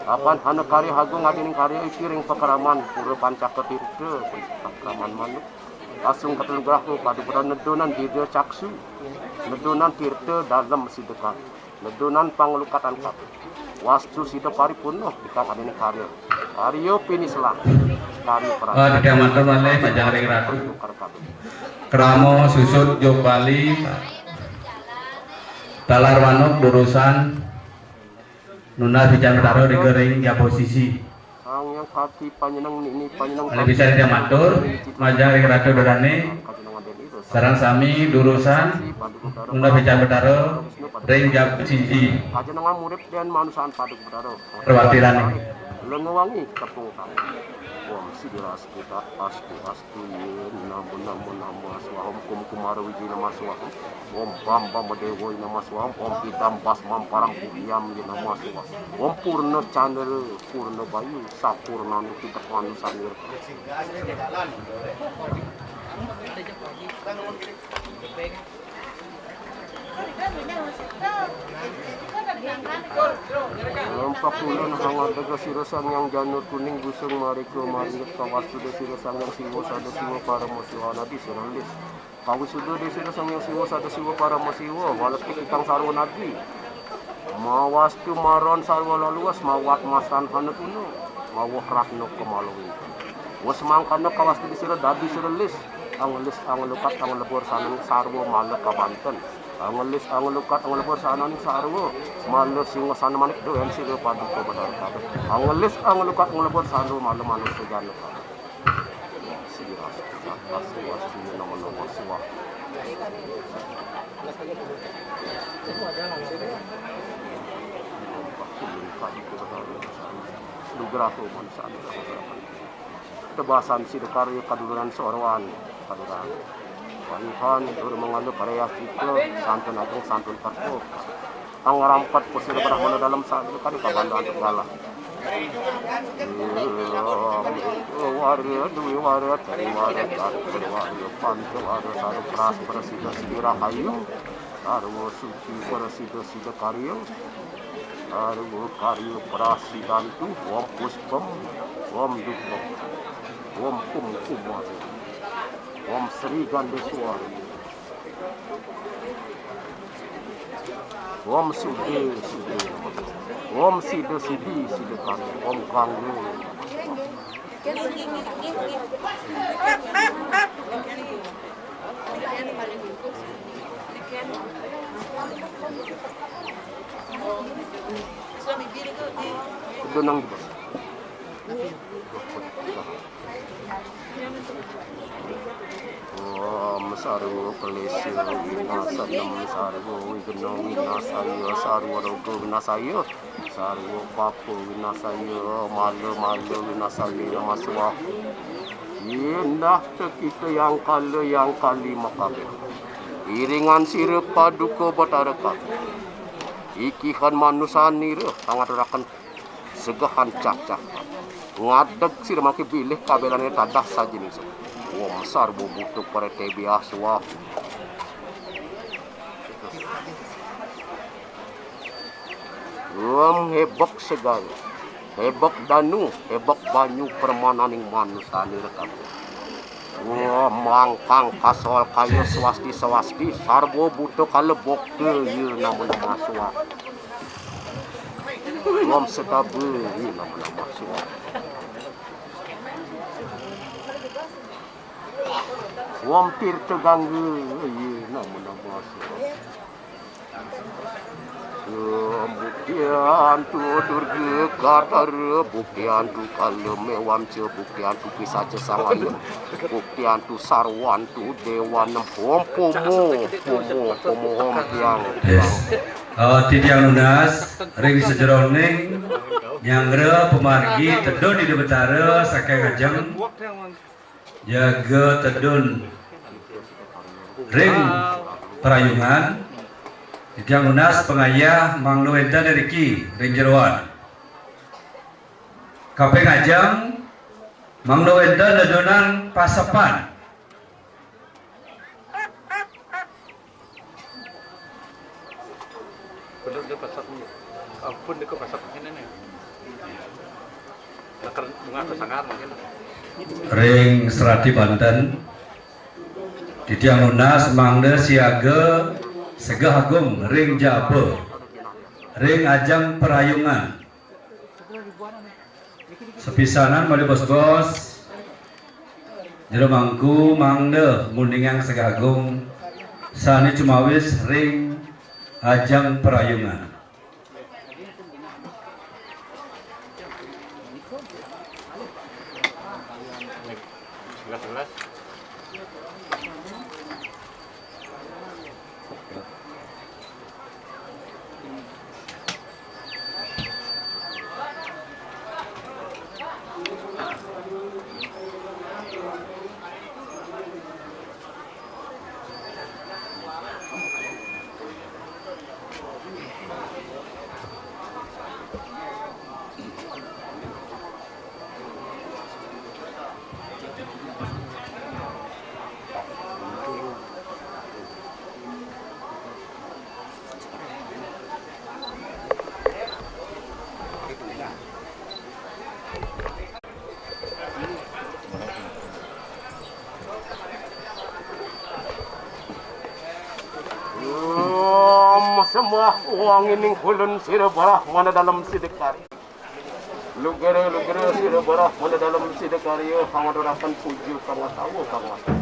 Apan hana karya agung atining karya iki ring pakraman Pura Pancaka Tirta, pakraman manuk. Asung katanugraha Paduka Betara, nedunan Dida Caksu, nedunan Tirta Dalem Sida Kari, nedunan panglukatan kabeh. Wastu sida paripurna, ikang atining karya. Karya pinislah, karya Ah, prasida. Titiang matur malih majeng ring Ratu. Krama susut jog Bali, talar manuk durusan nunas picang betara ring jaba sisi. Sang Hyang Kati Panjenengan, Nini Panjenengan. Malih pisan titiang matur majeng ring Ratu Dorane, sareng sami durusan nunas picang betara ring jaba sisi. Panjenengan murid dan manusan Paduka Betara. Perwatirane. Lenga wangi tepung tangan. Om Sidi Rastu, Astu, Astu, Yen, Namo, Namo, Namo, Swaha, Om Kum Kumara Wiji Namo Swaha, Om Bam Bam Dewa Namo Swaha, Om Idam Basmam Parang Buhyam Namo Swaha, Om Purna Chandra, Purna Bayu, Sapurna Nuki Tekwan Sanir. Lampak ulun hangat dega sira Sang Hyang Janur Kuning Busung Marika Maringet kawastuda sira Sang Hyang Siwa Sada Siwa Parama Siwa Nadi sira lis. Kawisuda desa Sang Hyang Siwa Sada Siwa Parama Siwa, waletik ikang sarwa nadi. Mawastu maron sarwa laluas, mawat mastan hana guna, mawuh ratna kemala wingkun. Wus mangkana kawastuda sira dadi sira lis, angelis angelukat angelebur sananing sarwa mala kabanten. Angelis angelukat angelebur sananing sarwa mala singasana manik duen sira Paduka Betara kabeh. Angelis angelukat angelebur sarwa mala manusa jana kabeh. Sira sekat wastunya nama-nama suah. Nugraha manusa. Tebasan sida karya kaduluran sorwan, kaduluran. Payuhan, dur mangala karya cipta, santun agung, santun perkop. Pangrampat pusir brahmana dalam sadu kadi pabandaan tegala. Wara, dwi wara, tri wara, tari wara, panca wara, saru pras prasida sida rahayu, sarwa suci prasida sida karya, sarwa karya prasidantu, om puspam, om dupam, om kum kumara, om sri gandeswara. Om sude sude. Om sida sidi sida kami. Om ganggu. Denang juga. Om sarwa klesa vinasanem, sarwa wigna vinasaya, sarwa roga vinasaya, sarwa papa vinasaya, mala mala vinasaya, namo swaha. Indah tekita yang kala yang kali makabeh. Iringan sira Paduka Batara kabeh. Ikihan manusan nira pangaturaken segehan cacah. Ngadeg sira mangke bilih kabelane tadah sajenis. Wong sarwa butuh paretebiah suah. Wong hebek segala. Hebek danu, hebek banyu permananing manusane rekam. Wong mangkang kasol kaya swasti swasti, sarwa buta kala bokta ya nama nama suah. Wong setabe ya nama nama suah. Wam tirta gangga, iya, nama nama. Buktian tu Durga Kartara, buktian tu Kala Mewam ca, buktian tu Pisaca Sangaya, buktian tu Sarwan tu Dewan Nempom, pomo, pomo, pomo hom tiang. Yes. Eh, titiang nunas ring sajeroning nyanggra pamargi tedun Ida Betara saking ajeng jaga tedun ring prayungan, titiang nunas pangayah mangda wénten iriki ring jeroan. Kaping ajeng mangda wénten dedunan pasepan. Bener dia pasak ni. Ampun dia ke pasak ini ni. Nakar bunga ke sangar mungkin. Ring serati banten, titiang nunas mangda siaga segah agung ring jaba, ring ajeng prayungan. Sapisanan malih bos-bos, jero mangku mangda nguningin segah agung sané cumawis ring ajeng prayungan. Om sembah wangining kulun sira barah mana dalam sidakarya. Lugra, lugra, sira barah mana dalam sidakarya, pangaturaken puja, pangastawa, pangastawa.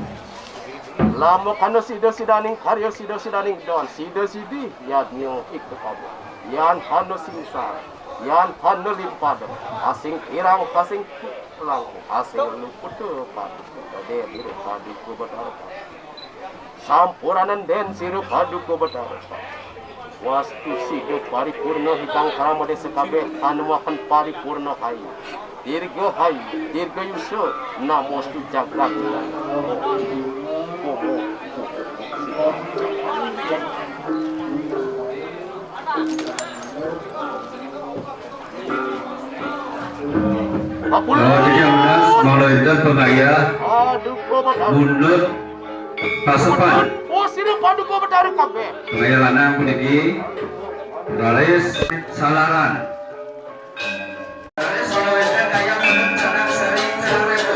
Lamakana sida-sidaning karya, sida-sidaning don, sida-sidi yadnya ikta kabeh. Yan hana singsar, yan hana limpada, asing kirang, asing langkung, asing luputa paduka. Dadi dira paduka Betara. Sampuranan den sira paduka Betara. Wastu sida paripurna hidang krama desa kabeh, anumaken paripurna hai. Dirga hai, dirga yusa, namostu jagat. Ampun. Mangda wénten pangayah. Aduh, kok bakal. Mundut. Pasepan. Oh, sira paduka Betara kabeh. Pangayah lanang puniki raris salaran. Raris mangda wénten kayang mundut canang sari canang repo.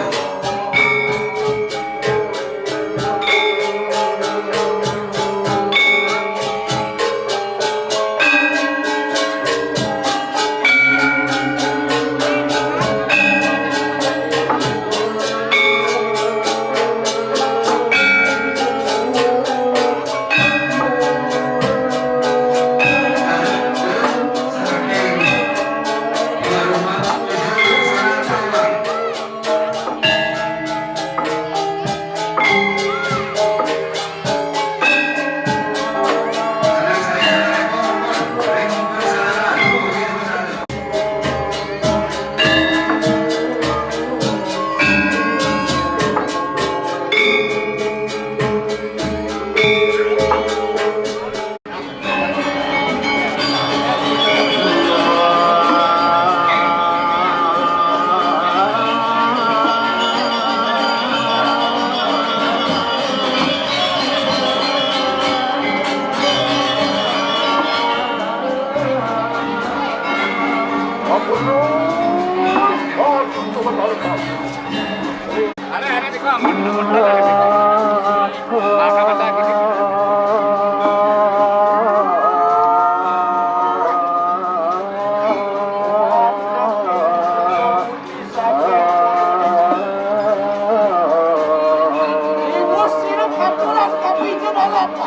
Mantap,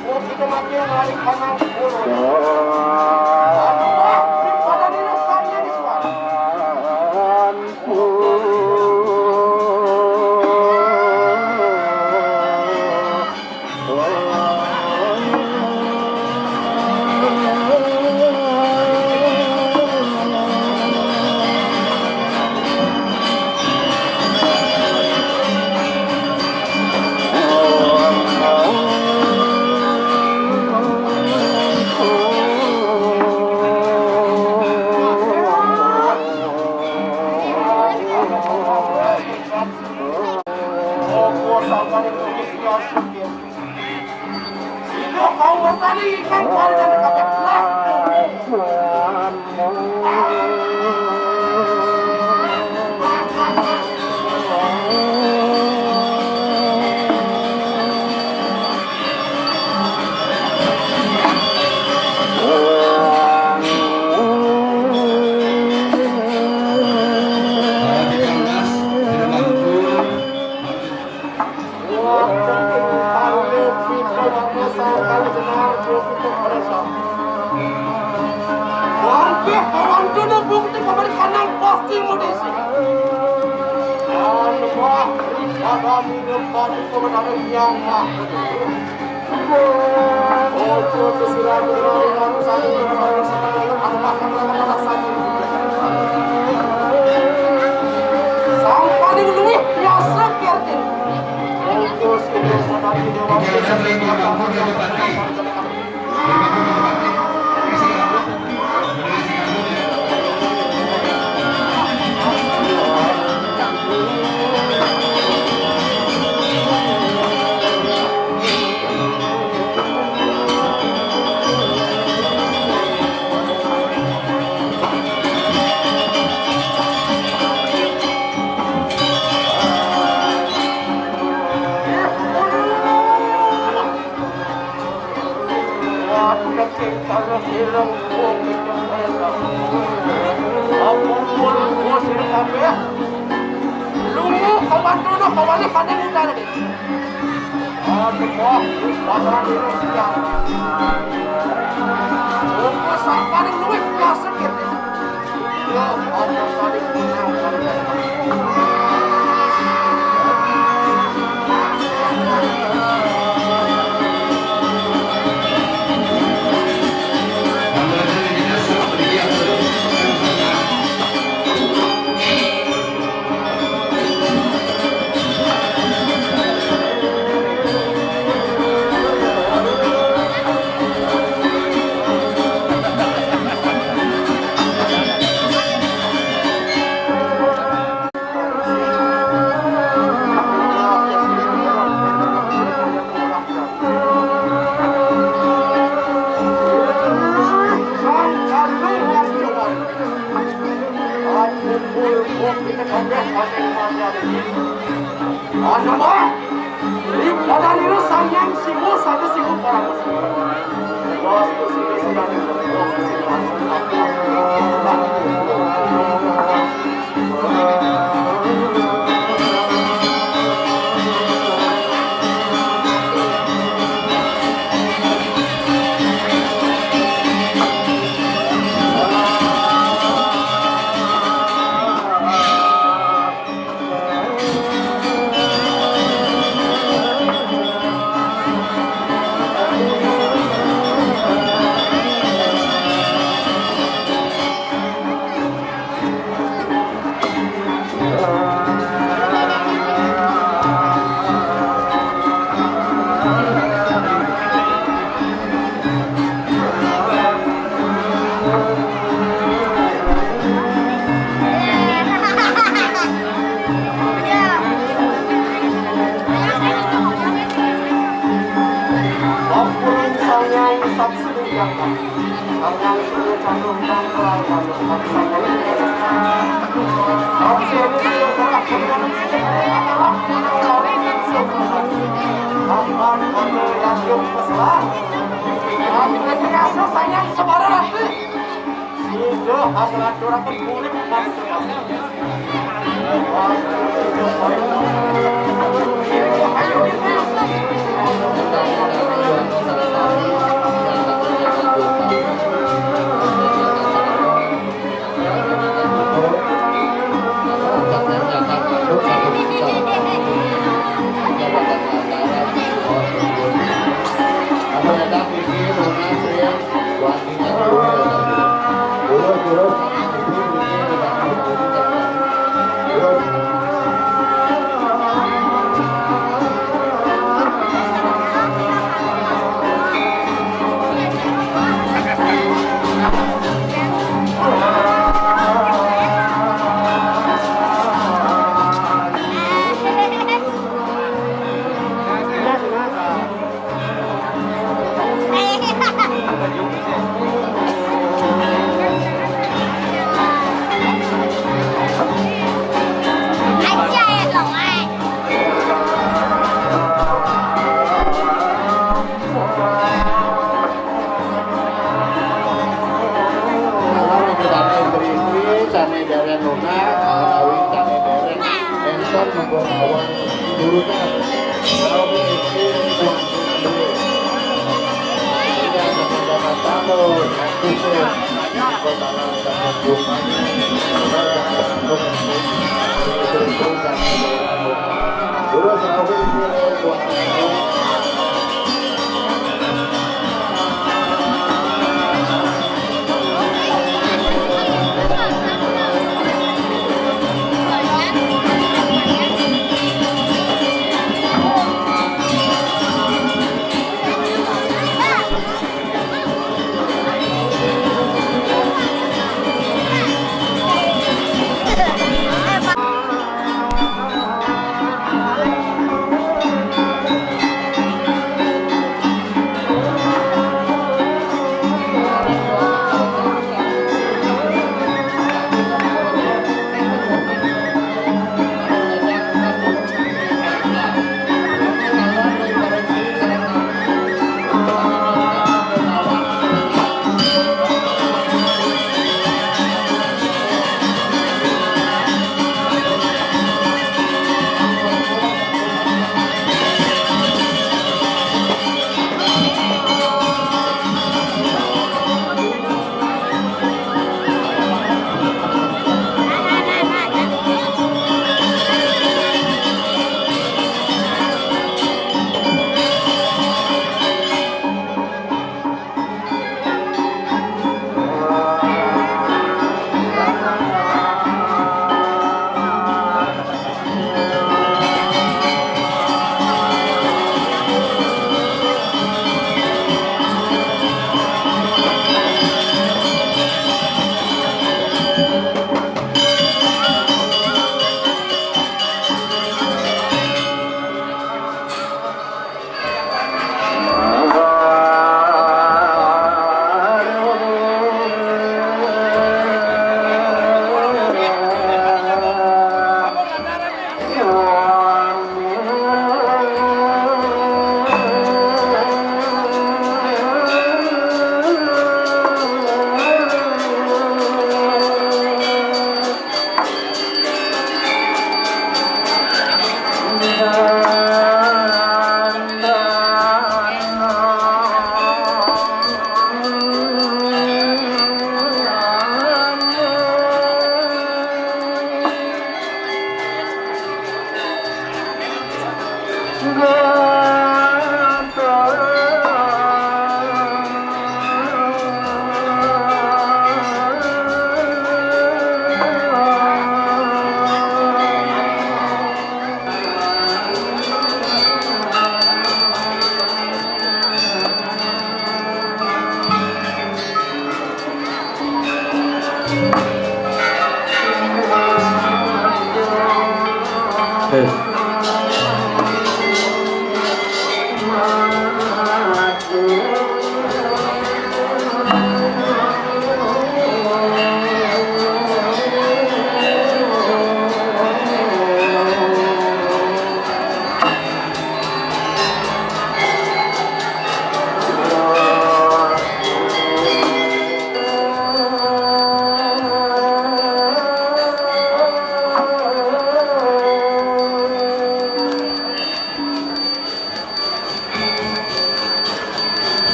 bukit mati yang lari kanan sepuluh. Aduh, wah, pada diri saya di suara. Wangkeh kawan tu dah bukti pemeriksaan pasti mau diisi. Dan wah, pada minum batu kebenaran yang mah. Ojo kesilapan dari bangsa ini, bangsa ini, Allah akan melakukan saja. Sampai di luwih biasa kertin. Ojo sing sadari dewa. Lungo, kawan tu, no, kawan ni, kandang utara ni. Aduh, wah, pasal ni, no, siap. Ojo sampai di luwih biasa kertin. Anu mah, di pada niru sanyang simu saja simu para musuh. Bos musuh sudah dibuat. Sudah, aku aturaken kulit. Ayo, ayo, ayo.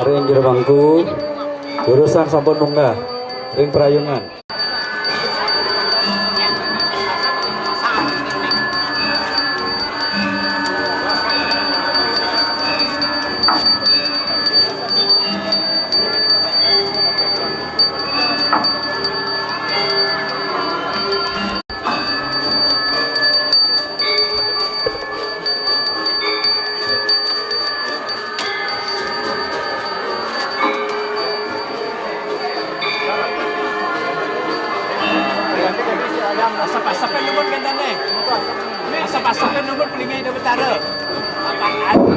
Ring jero bangku, urusan sampun munggah ring prayungan. Asap-asapé nuhun kénten nih. Asap-asapé nuhun pelinggih Ida Betara.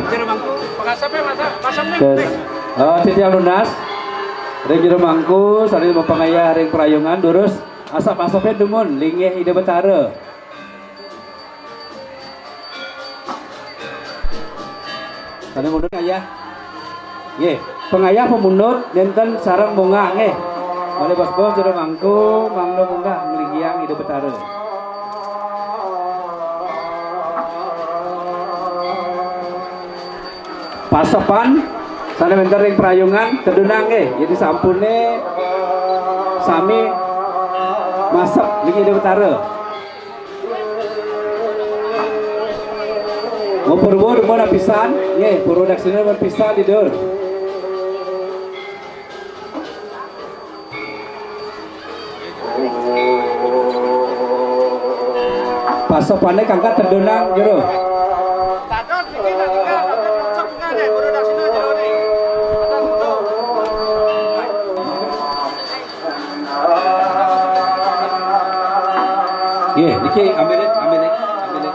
Jero mangku. Asapé masa, asapné. Terus, oh, titiang nunas. Ring jero mangku, sané mapangayah ring prayungan, durus asap-asapé nuhun, linggih Ida Betara. Sané mundut ngayah. Nggih, pangayah pamundut nénten sareng munggah nggih. Malih bos-bos jero mangku mangda munggah nglinggiang Ida Betara. Pasepan sané wénten ring prayungan tedunang nggih, yén sampuné sami masep linggih Ida Betara. Mau purwa demen pisan, nggih, purwa daksina demen pisan di dur. Pasepané kangkat tedunang jero. Nggih, niki ambilin, ambilin, ambilin.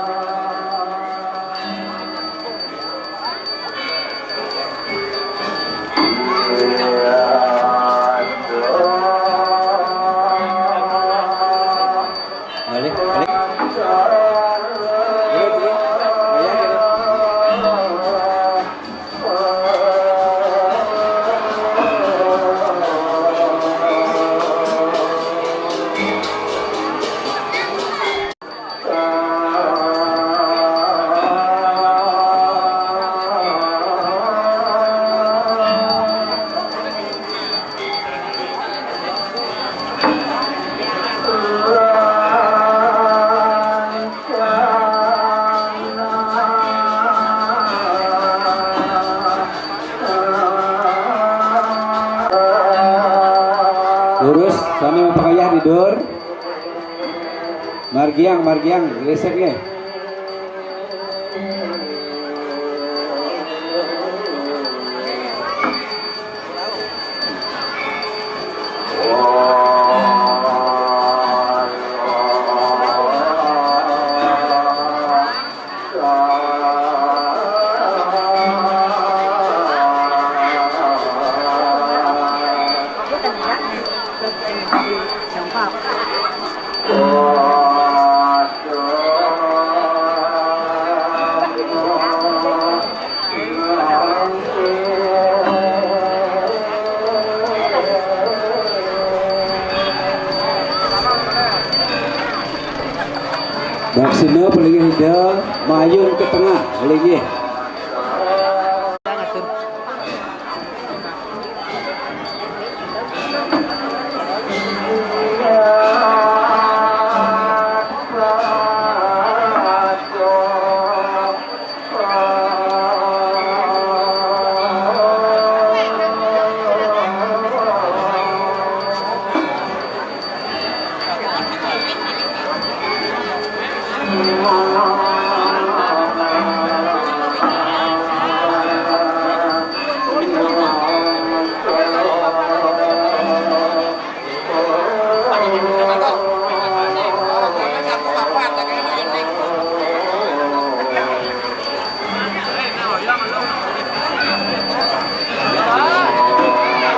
Balik, balik. Dulu, dulu. Ayo, dulu. Durus, sami mapangayah di dur. Margiang, margiang, gresek nggih. Daksina palinggih Ida, mayun ka tengah, palinggih.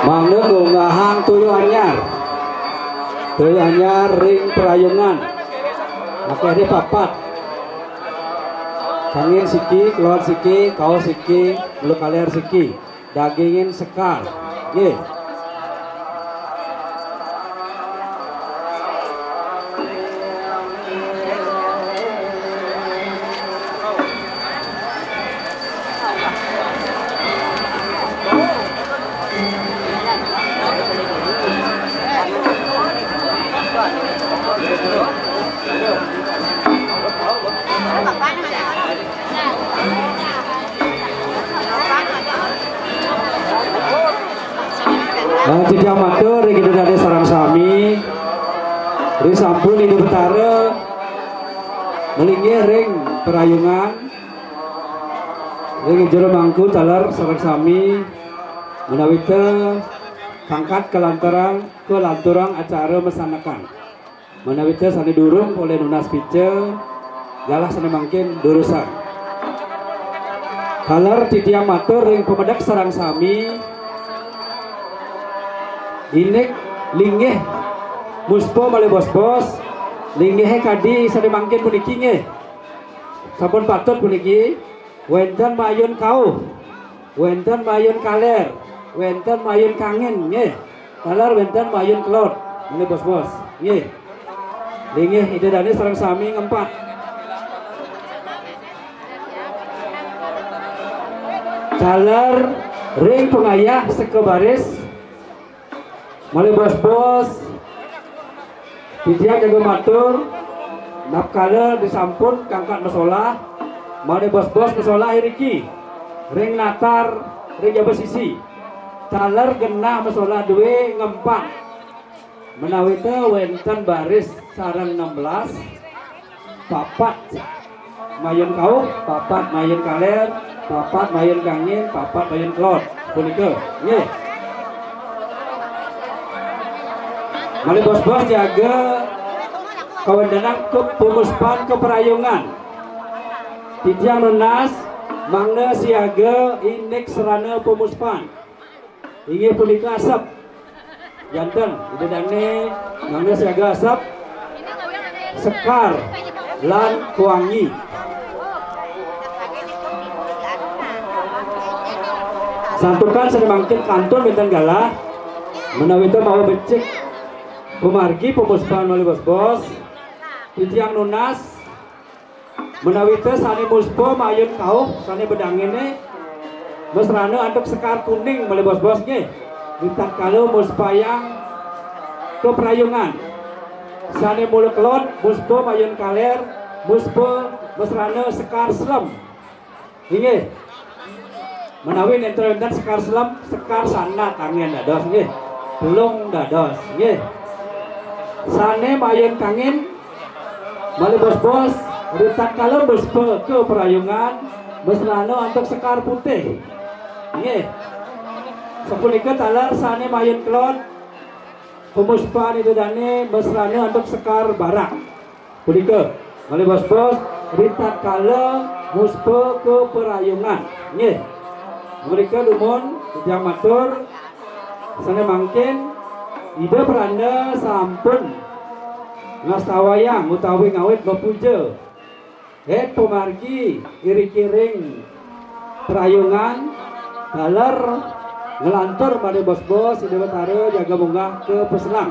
Mangda kaunggahang toya anyar. Toya anyar ring prayungan. Akéh deh papat. Kangin siki, keluar siki, kaos siki, bulu kaler siki. Dagingin sekar. Nggih. Nah, titiang matur ring Ida Dané sareng sami, ri sampun Ida Betara malinggih ring prayungan, ring jero mangku taler sareng sami, ménawi té pangkat kalanturang, kalanturang acara masandekan. Manawita sané durung polih nunas pica, galah sané mangkin durusang. Taler titiang matur ring pamedek sareng sami, indik linggih muspa malih bos-bos, linggihé kadi sané mangkin puniki nggih. Sampun patut puniki, wénten mayun kauh, wénten mayun kalér, wénten mayun kangin, nggih. Taler wénten mayun kelod, malih bos-bos, nggih. Linggih Ida Dané sareng sami ngempat. Taler ring pangayah seka baris, malih bos-bos, titiang jaga matur, napkala disampun kangkat masolah, malih bos-bos masolah iriki, ring natar, ring jaba sisi. Taler genah masolah dué ngempat. Menawita wénten baris sareng enam belas, papat mayun kauh, papat mayun kalér, papat mayun kangin, papat mayun kelod. Punika, nggih. Malih bos-bos jaga kawéntenan ka pamuspan kaprayungan. Titiang nunas mangda siaga indik sarana pamuspan. Inggih punika asep. Janten, Ida Dané mangda siaga asep, sekar, lan kuangi. Santukan sané mangkin kantun wénten galah, menawita mawa becik pamargi pamuspan malih bos-bos, titiang nunas, menawita sané muspa mayun kauh, sané bedanginé, mesrana antuk sekar kuning malih bos-bos nggih. Ritatkala muspayang kaprayungan. Sané mula kelod, muspa mayun kalér, muspa mesrana sekar selem. Inggih. Menawi nénten wénten sekar selem, sekar sandat anggén dados nggih. Telung dados nggih. Sané mayun kangin malih bos-bos, ritatkala muspa kaprayungan, mesrana antuk sekar putih. Nggih. Sapunika taler sané mayun kelod, pamuspan Ida Dané mesrana antuk sekar barak. Punika, malih bos-bos, ritatkala muspa kaprayungan. Nggih. Mrika dumun titiang matur, sané mangkin Ida Pranda sampun ngastawayang utawi ngawit mapuja. Hé pamargi iring-iring prayungan, taler nglantur malih bos-bos, Ida Batara jaga munggah ka paselang.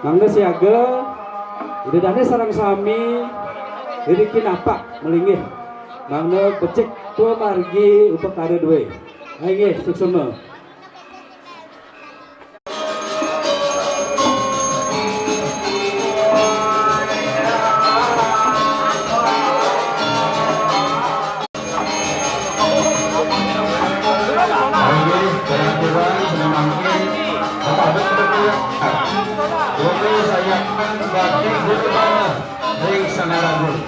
Mangda siaga, Ida Dané sareng sami iriki napak malinggih. Mangda becik pamargi upakara dué. Inggih, suksma. Ring Sangaragung.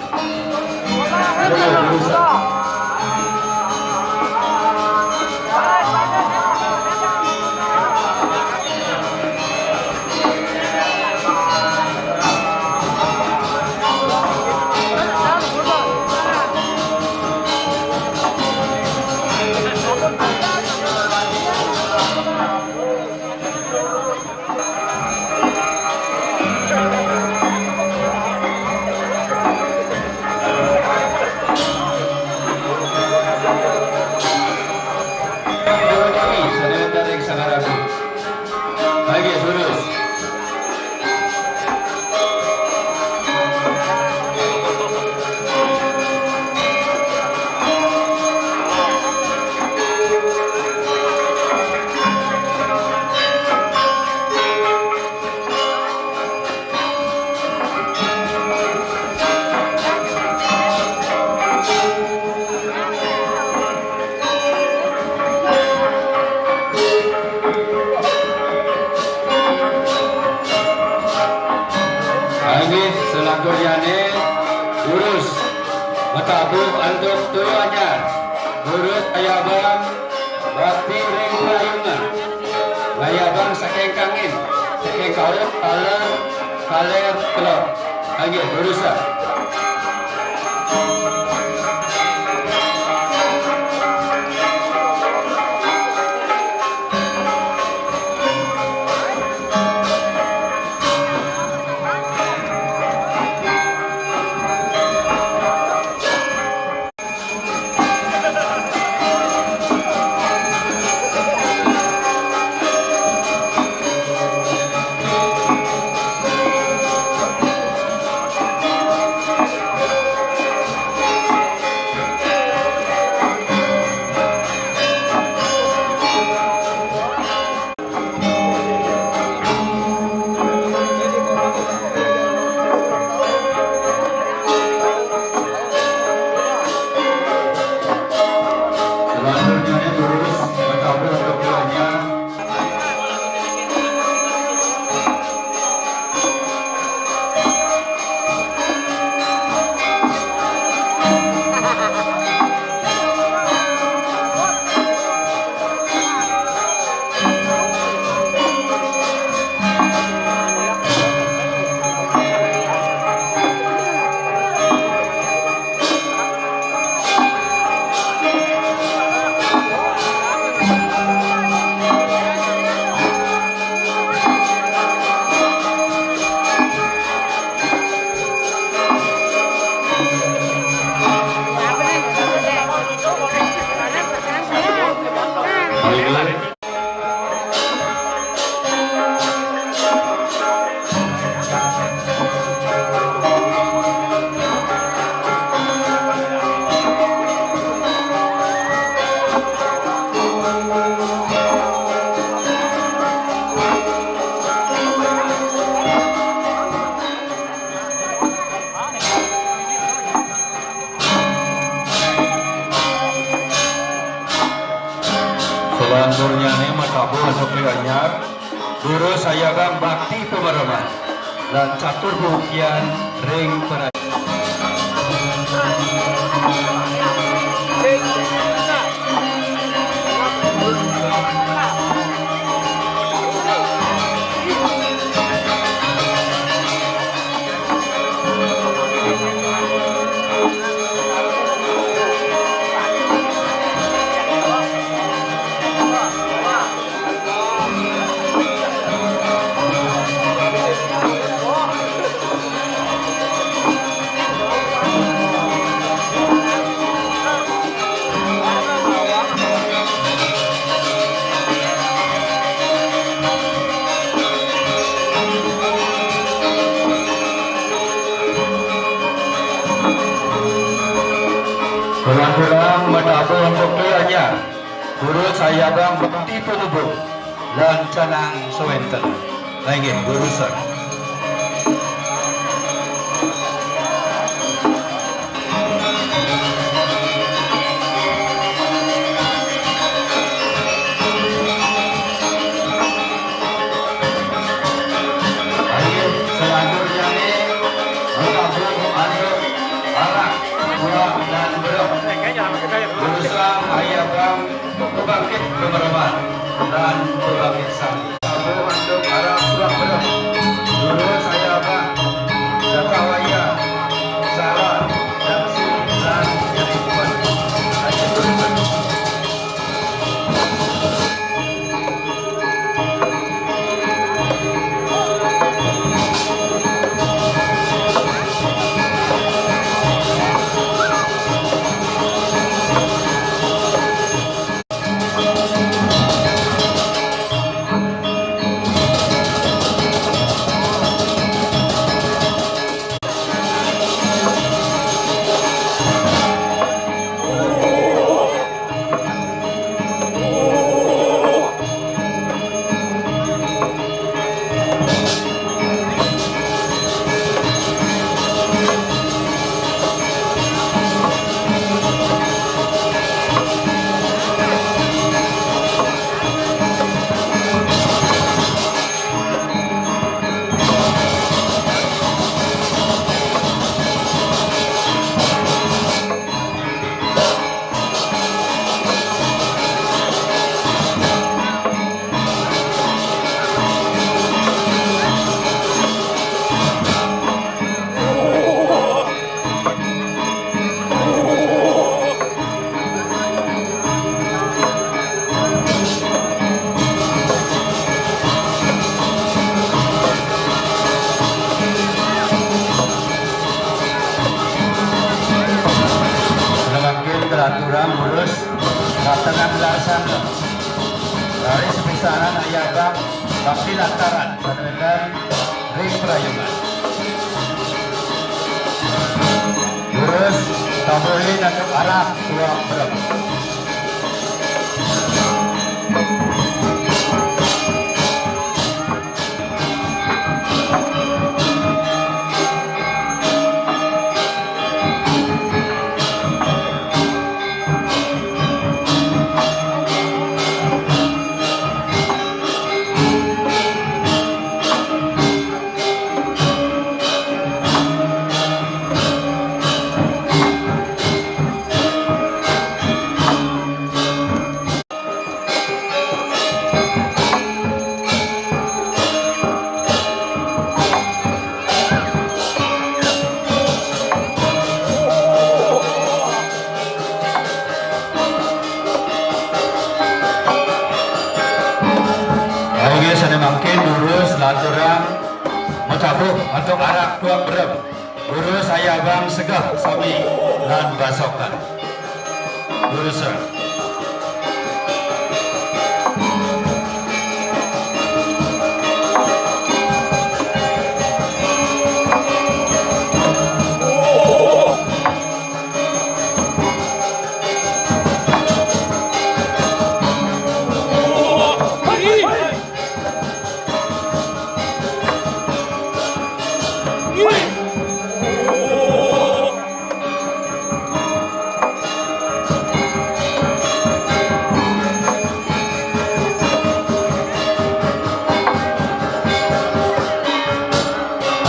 Inggih, selangkurnyané durus matabuh antuk toya anyar, durus ayabang bakti ring prayungan. Ngayabang saking kangin, saking kauh, taler, Kaler Club. Inggih, durusang. Selanjutnya, durus, bertamu untuk keluarga. Selanjutnya nih, matabuh untuk Liu Anyar. Durus ayabang bakti pemereman lan catur bukian ring perai. Pulang-pulang matabuh untuk Liu Anyar. Durus ayabang bakti penghubung lan canang sawenten. Inggih, durusang. Inggih, selanjutnya nih, matabuh untuk arak, buah, dan berem. Durusang ayabang pembangkit pemereman lan pembangkit sami. Sabu manduk arah pulang berem. Durus ayabang, Jakawaya, Salon, Daksi, lan Jatipuan. Lanjut, durusang. Bakti lantaran, sané wénten ring prayungan. Durus, tabuhin antuk arak tuak berem. Ayo, sané mangkin durus lanturang matabuh antuk arak tuak berem. Durus ayabang segeh sami lan basokan. Durus.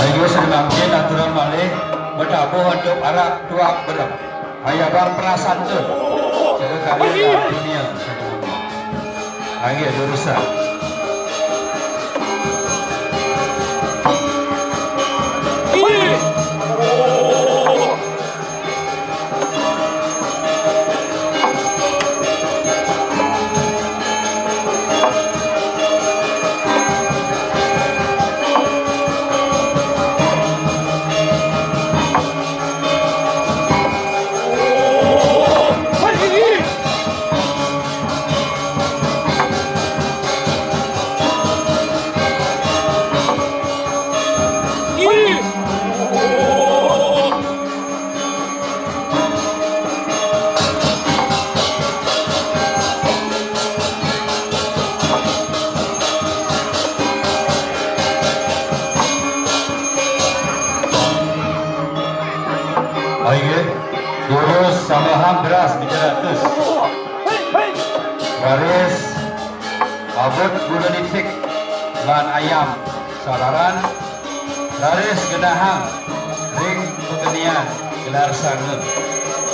Ayo, sané mangkin aturang malih matabuh antuk arak tuak berem. Ayabang prasanta. Jaga karya dan dunia. Ayo, durus. Oh, inggih, durus sambahang beras tiga ratus. Raris abut gula nitik lan ayam salaran. Raris genahang ring pagenian gelar sanga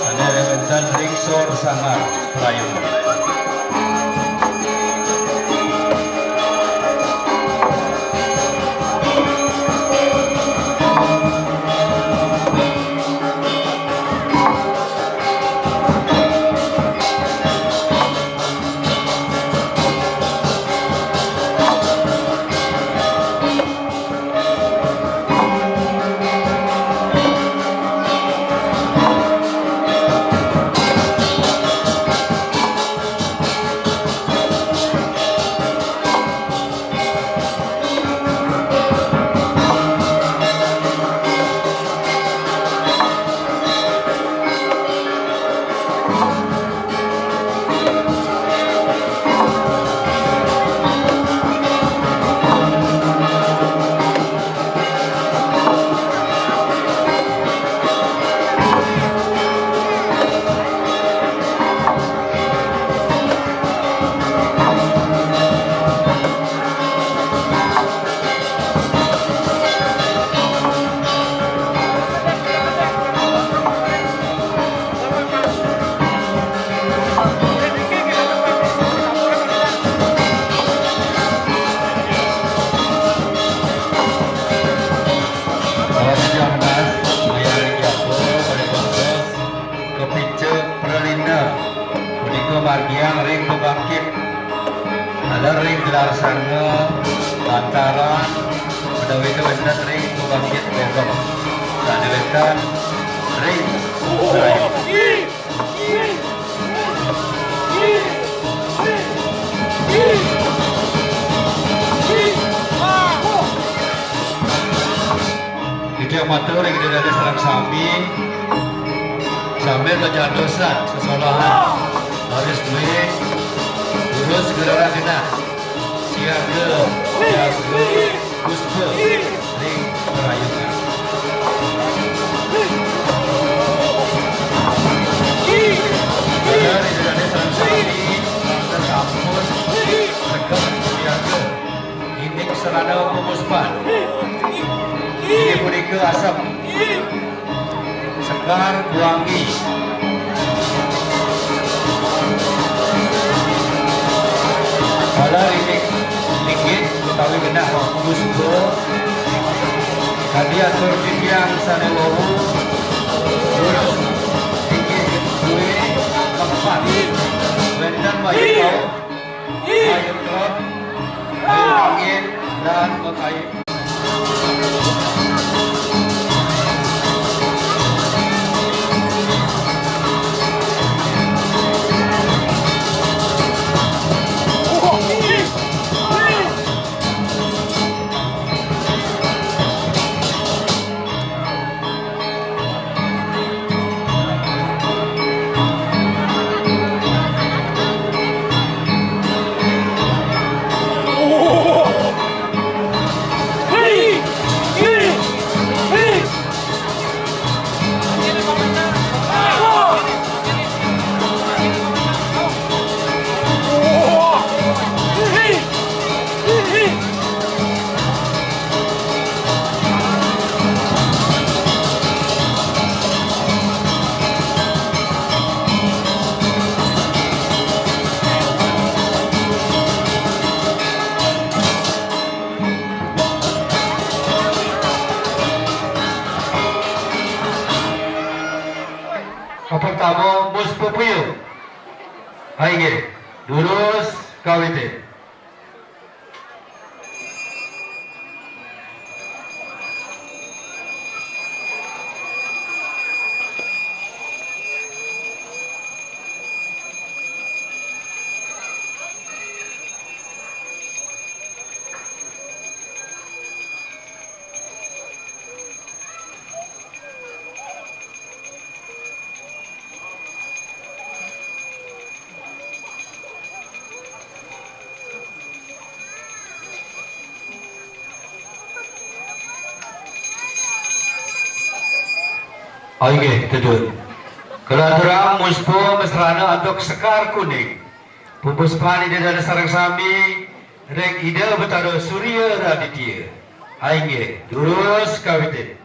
sané wénten ring sor sanggar prayungan. Kepica pralina punika margiang ring pabangkit. Taler ring gelar sanga lantaran menawi wénten ring pabangkit bogem. Sané wénten ring Serayu. Matur ring Ida dané sareng sami, sambil kajantosan sesolahan. Baris dué, durus gerara genah. Siaga, siaga, puspa, ring parayukan. Ida dané sareng sami, sampun regep siaga. Indik sarana pamuspan. Inggih punika asep. Sekar, wangi. Kala indik linggih utawi genah puspa. Kadi atur titiang sané wau. Durus. Inggih dué kepat. Wénten wayah Ayo klub, ayo angin, dan mekayu. Kapertama, Mus Pupuyu. Ha, inggih. Durus kawitin. Oh, inggih, tedun. Kalanturang muspa mesrana antuk Sekar Kuning. Pupuspani Ida dané sareng sami ring Ida Betara Surya Raditya. Ha, inggih, durus kawitin.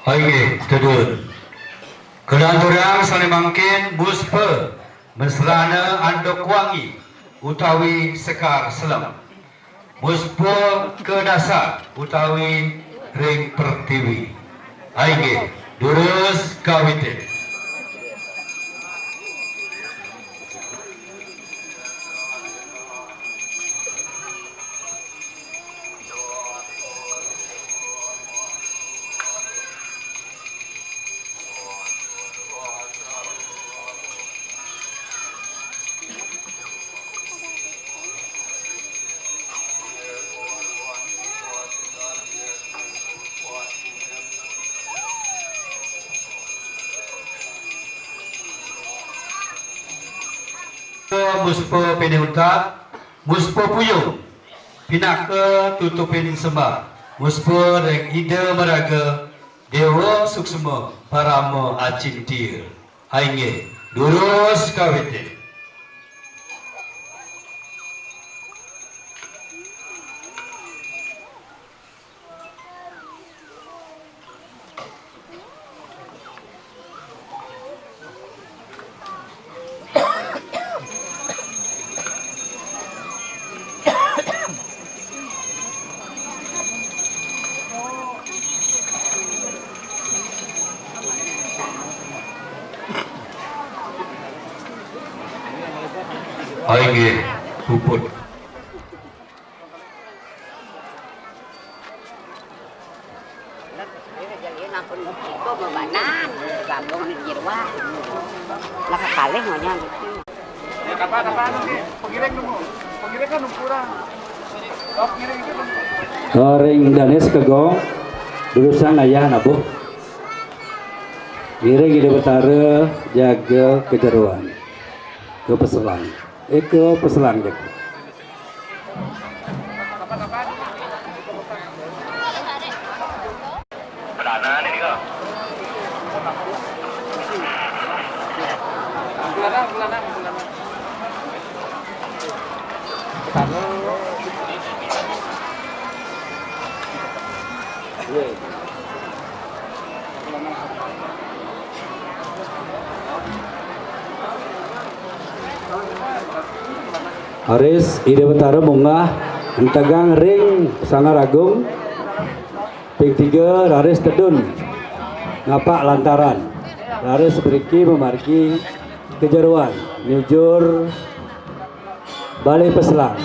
Inggih, tedun. Kalanturang sané mangkin muspa mesrana antuk wangi utawi Sekar Selem. Muspa kadasar utawi ring pertiwi. Inggih, durus kawitin. Muspa pinih untat, muspa puyung, pinaka tutupin sembah, muspa ring Ida Maraga, Déwa Suksma, Parama Acintia. Inggih, durus kawitin. Inggih, puput. Lah, kakalih monyang gitu. Ya, kapan, kapan, oke. Pengiring dulu. Pengiring kan ukuran. Oh, pengiring itu dulu. Ring dané sekegong, durusang ayah nabuh. Ngiring Ida Betara jaga kajeroan. Ka peselang. Eh, ka peselang jaga. Raris Ida Betara munggah entegang ring Sanggar Agung, ping tiga raris tedun ngapak lantaran, raris mriki mamargi kajeroan nyujur Balé Peselang.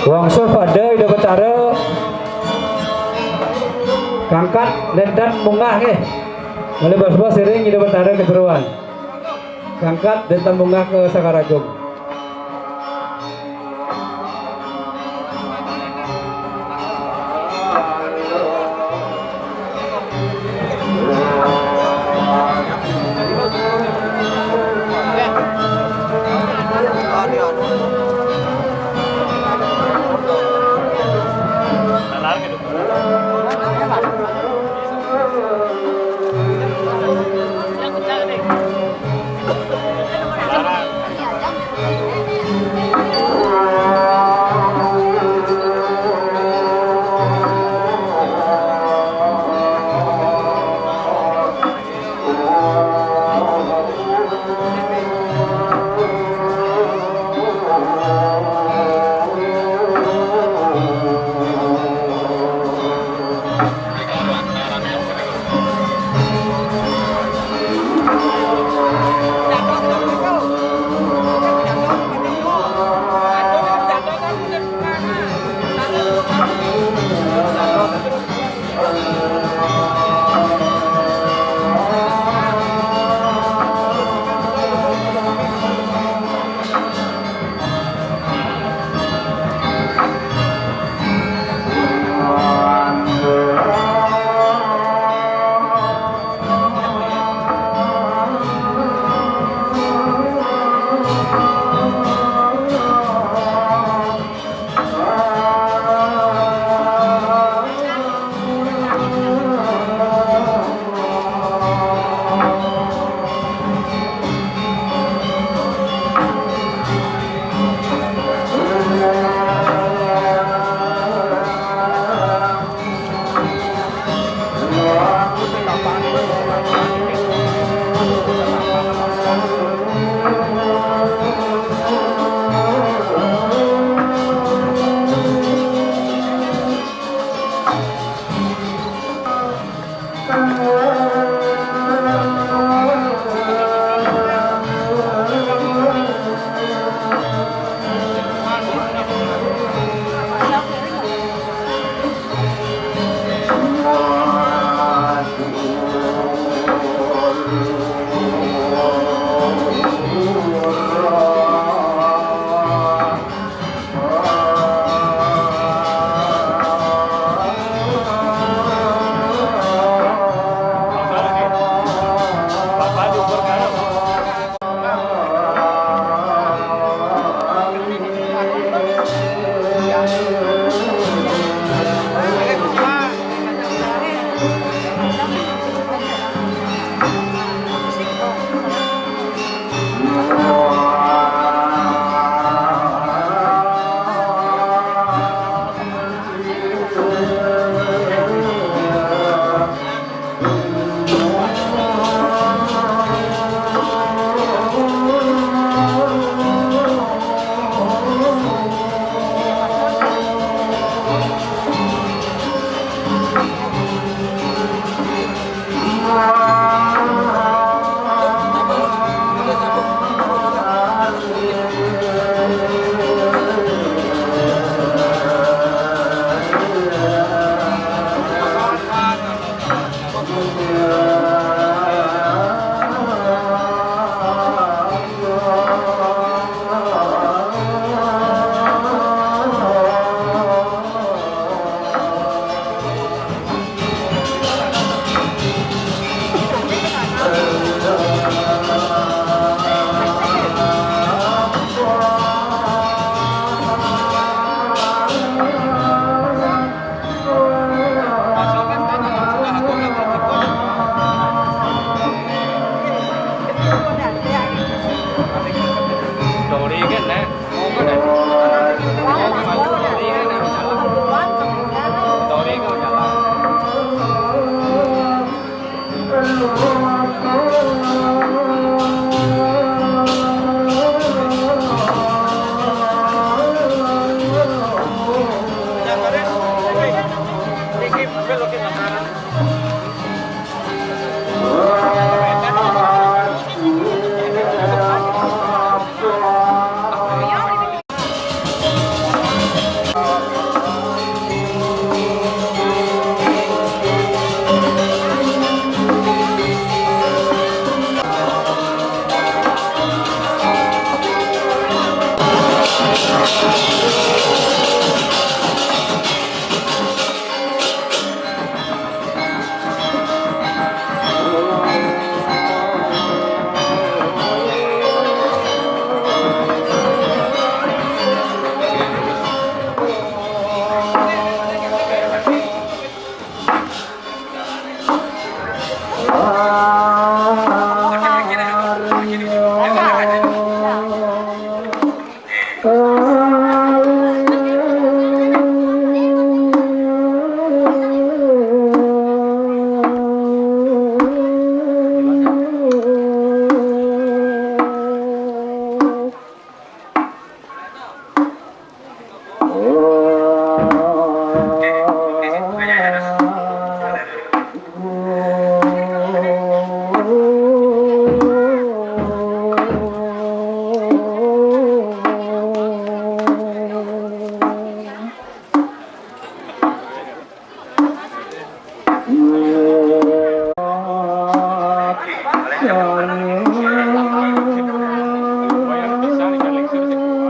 Wangsuh pada Ida Betara kangkat nénten munggah nggih. Malih bos-bos iring Ida Betara kajeroan. Kangkat nénten munggah ka Sanggar Agung.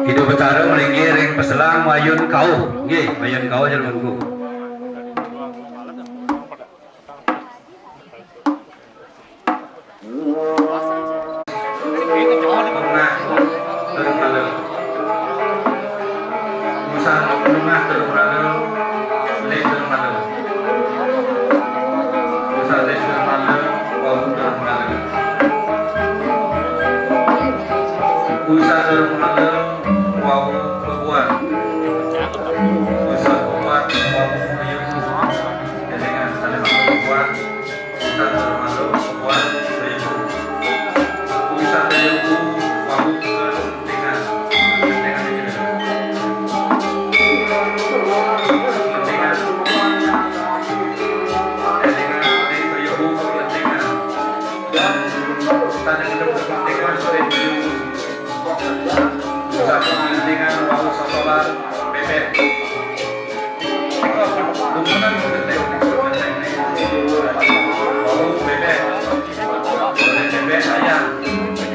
Idup Betara melinggih ring peselang mayun kauh. Nggih, mayun kauh, Jero Mangku. Tengah, Jero Mangku. Pusat Tengah, Jero Mangku. Leh, Jero Mangku. Pusat Leh, Jero Mangku. Wau, Jero Mangku. Pusat Jero Mangku. Wau, Bebuan. Pusat Bebuan. Wau, Bebuan. Kelingan, saling Bebuan. Pusat Jero Mangku, Bebuan, Bebuan. Pusat Jero Mangku, Wau, Kelingan. Kelingan, Kelingan. Kelingan, Kelingan. Tadi kita berkepentingan, sorry. Satu kepentingan, wau sosolan, bebek. Bumbunan gede, wau bebek. Bebek ayam. Oke.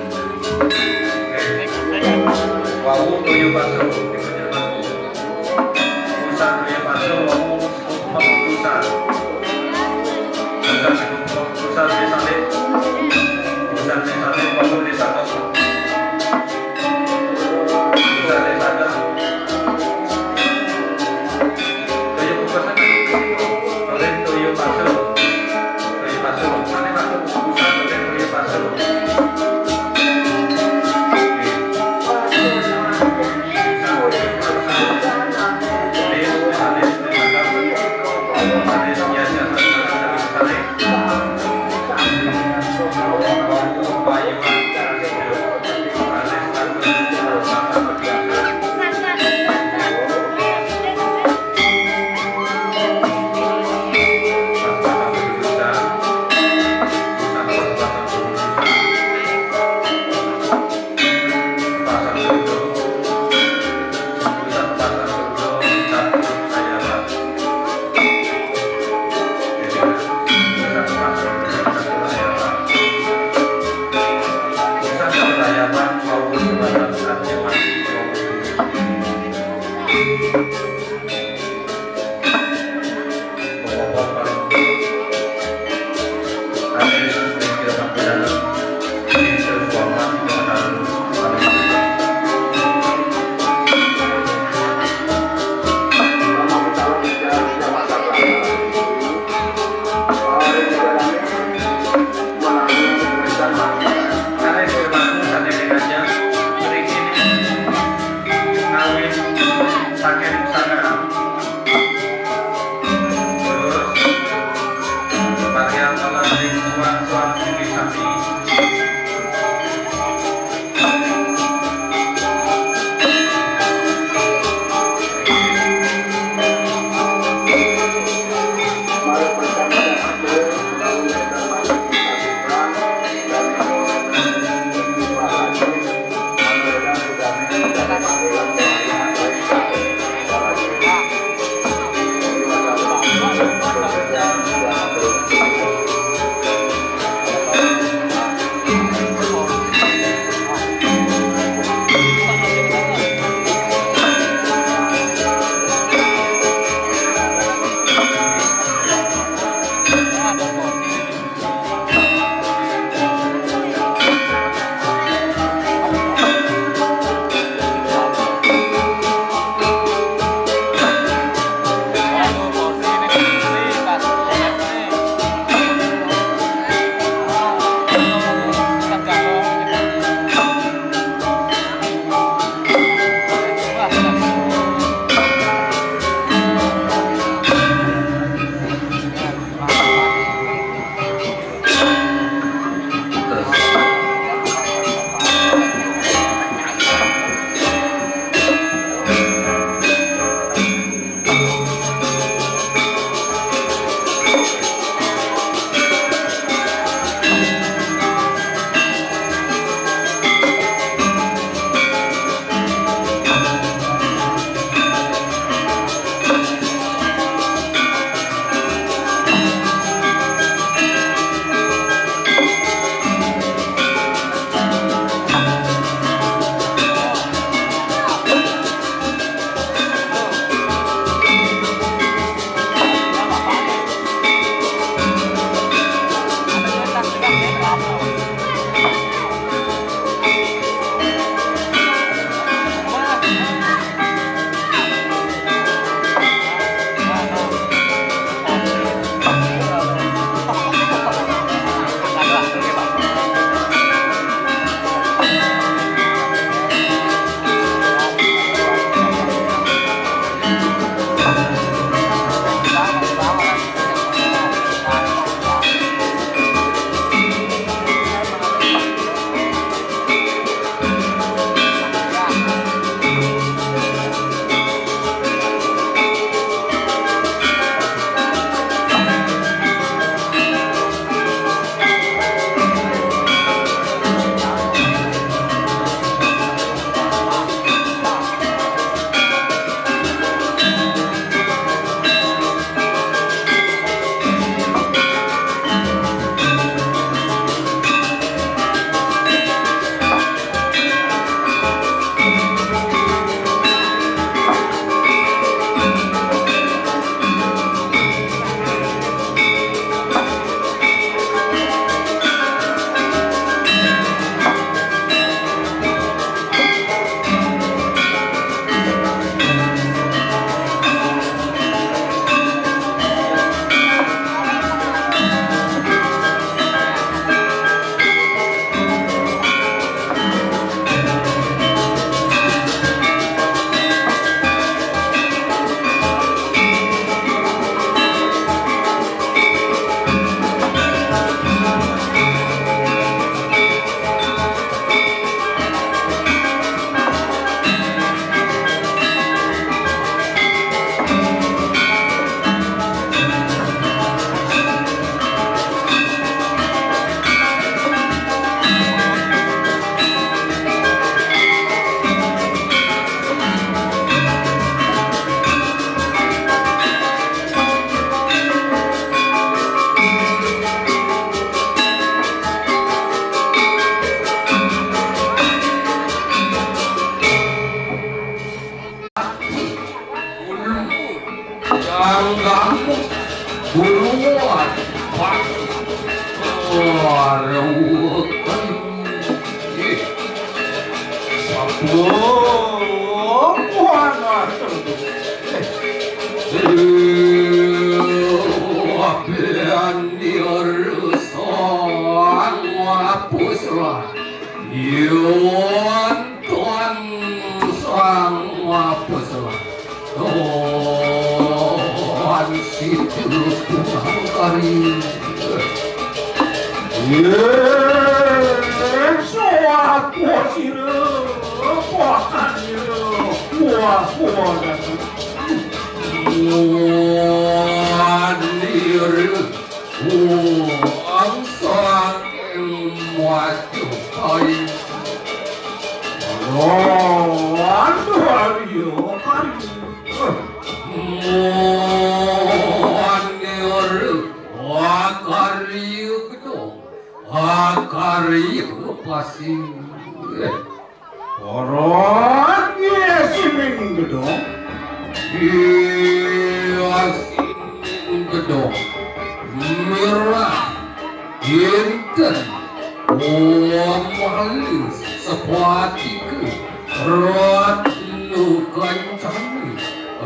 Wau toyo bakso. Pusat toyo bakso, wau Keputusan. Pusat, pusat desa dek. Pusat desa dek, bangun desa dek. Pusat desa dek. Toyo kupasan. Toyo, toyo pasu. Toyo pasu. Mana pasu? Pusat toyo, toyo pasu. Wah, wah, wah. Hapus lah. Yun tuan sang hapus lah. Tuan situ tukang kari. Ye, suap sira, pakan sira, buah-buahan. Tuan diri. Uang saking Majukai. Lawan Arya Karya. Manir Akarya Gedong. Akarya Pasir. Orangnya sining gedong. Iya, sining gedong. Mirah, inten, uang malis, sepatiku, ratnu kancani,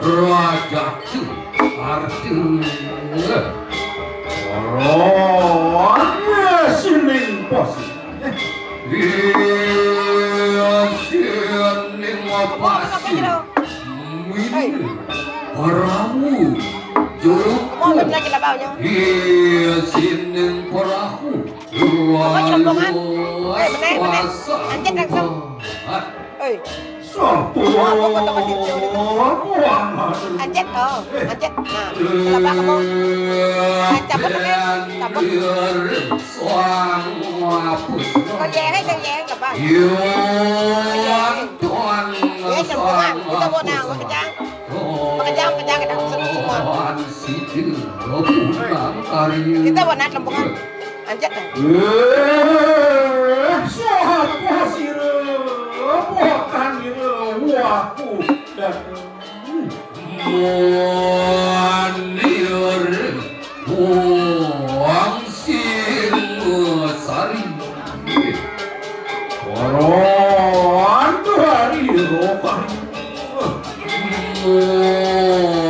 rajatu, artune. Orangnya sining pasir. Iya, sining pasir. Mini. Perahu. Juruk. Iya, sining perahu. Luas kuasa. Anjit langsung. Oi. Sopo? Ancet, oh, ancet. Nah, coba kamu. Nah, cabut, cabut. Kau yeheng, kau yeheng, coba. Ya, cempungan. Kita mau nang, mau kejang. Mau kejang, kejang, kita semua. Kita mau nang, cempungan. Anjat dah. Eh, sapa sira? Pakan ira waku dan manir wong sing sari. Para antuhari rokan.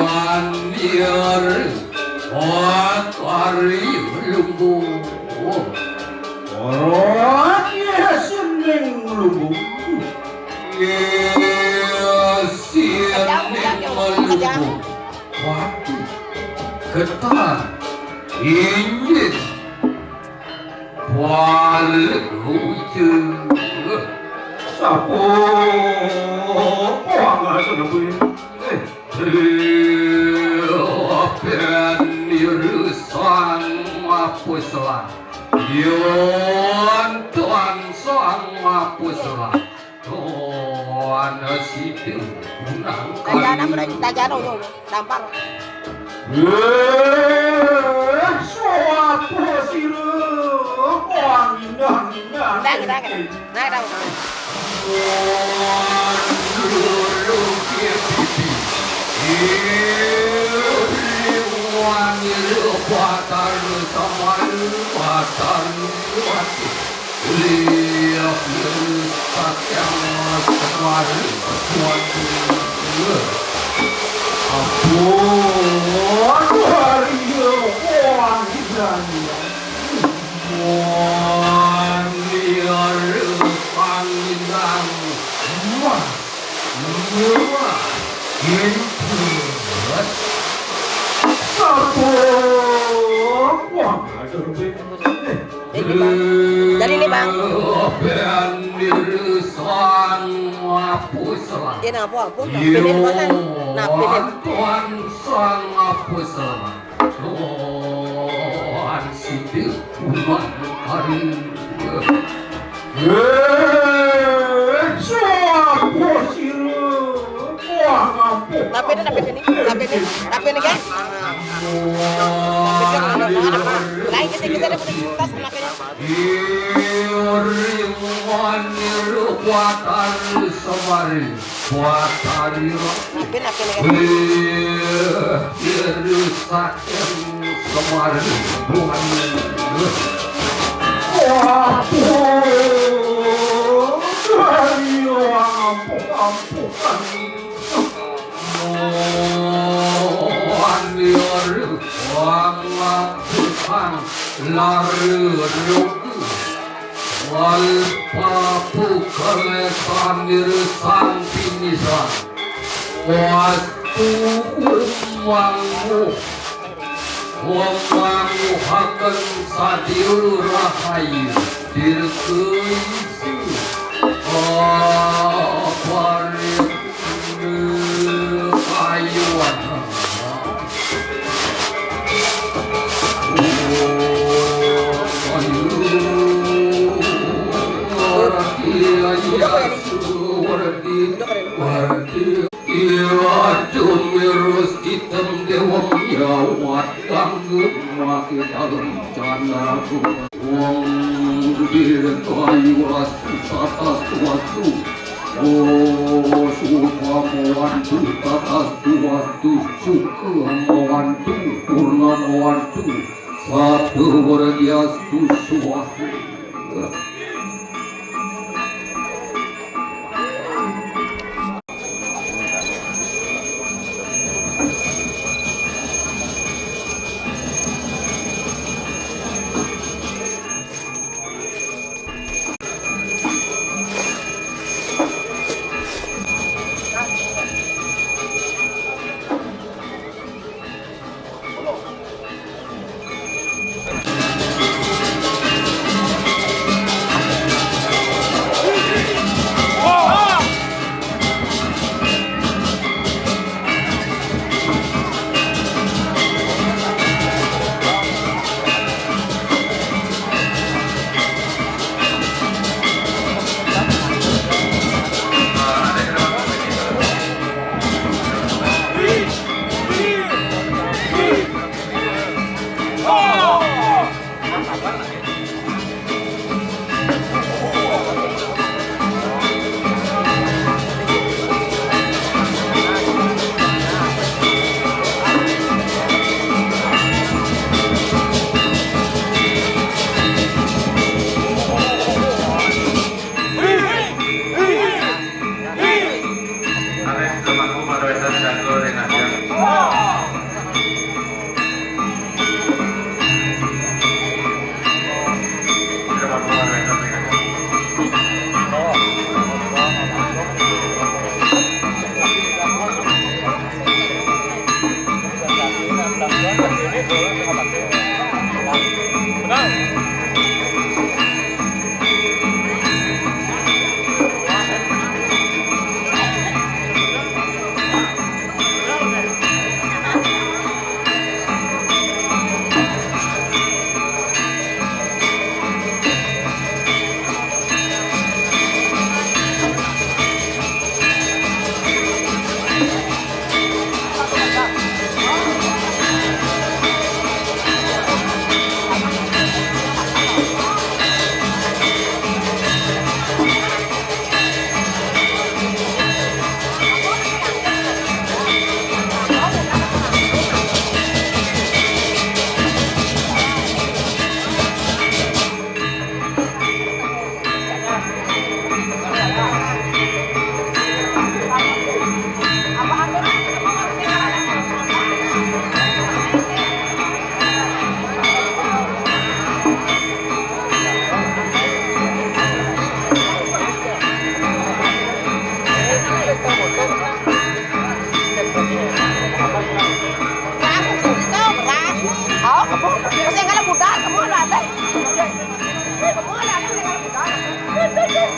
Manir Wakari lungguh. Orangnya sining lungguh. Iya, sining lungguh. Wati. Ketan. Injin. Balik hujan. Sapu. Buang aja dulu. Eh. Penir sang mapusla. Yon tuan sang mapusla. Tuan situ nang kali. Tajana, tajana, yo, tampar. Eh, suatu siru. Wah, indah, indah. Indah, indah, indah. Nah, dah. Ampun, hari ini, wah, gila, gila. Wah, liar panggilan. Wah, wah, gila. Sapu. Wah, ada rupanya. Jadi, Bang. Jadi ini, Bang. Penir sang mapusla. Dia nak apa? Apa? Nak pilih apa, San? Nak pilih. Tuan sang mapusla. Tuan situ umat kari. Eh, siapa sira? Wah, ngampun. Tapi ini, tapi ini, tapi ini, tapi ini, kan? Nah. Tapi ini, ada, ada, ada. Lain kita, kita ada tas, tapi ini. Iri maniru kuatan semari. Kuatan ira. Napin, napin, ya. Iri saking semari. Bukan. Wah, wah. Ampukan. Moan liur wang tukang larut. Wal papu kalesan dirsang pinisan. Wastu umangmu. Wong wanguhaken sadiu rahayu, dirgeu isu. Oh, paring ayuan. Oh, ayu. Wardi, ayu, wardi, wardi. Iya, tumirus item dewa nyawat kangge make dalem cana. Wong dirkayu astu tatas wastu. Oh, supa mawantu tatas wastu, suka mawantu, purna mawantu, satu wardiastu suah.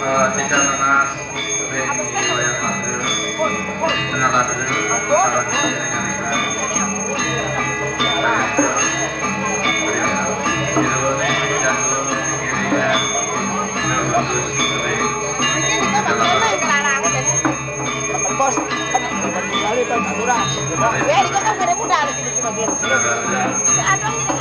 Eh, tidak nanas, ring riwayat Madura, tengah Madura, salah satu dengan Bos, kan kembali kan kurang. Ya, itu kan gak ada modal sini cuma gini. Aduh, ini.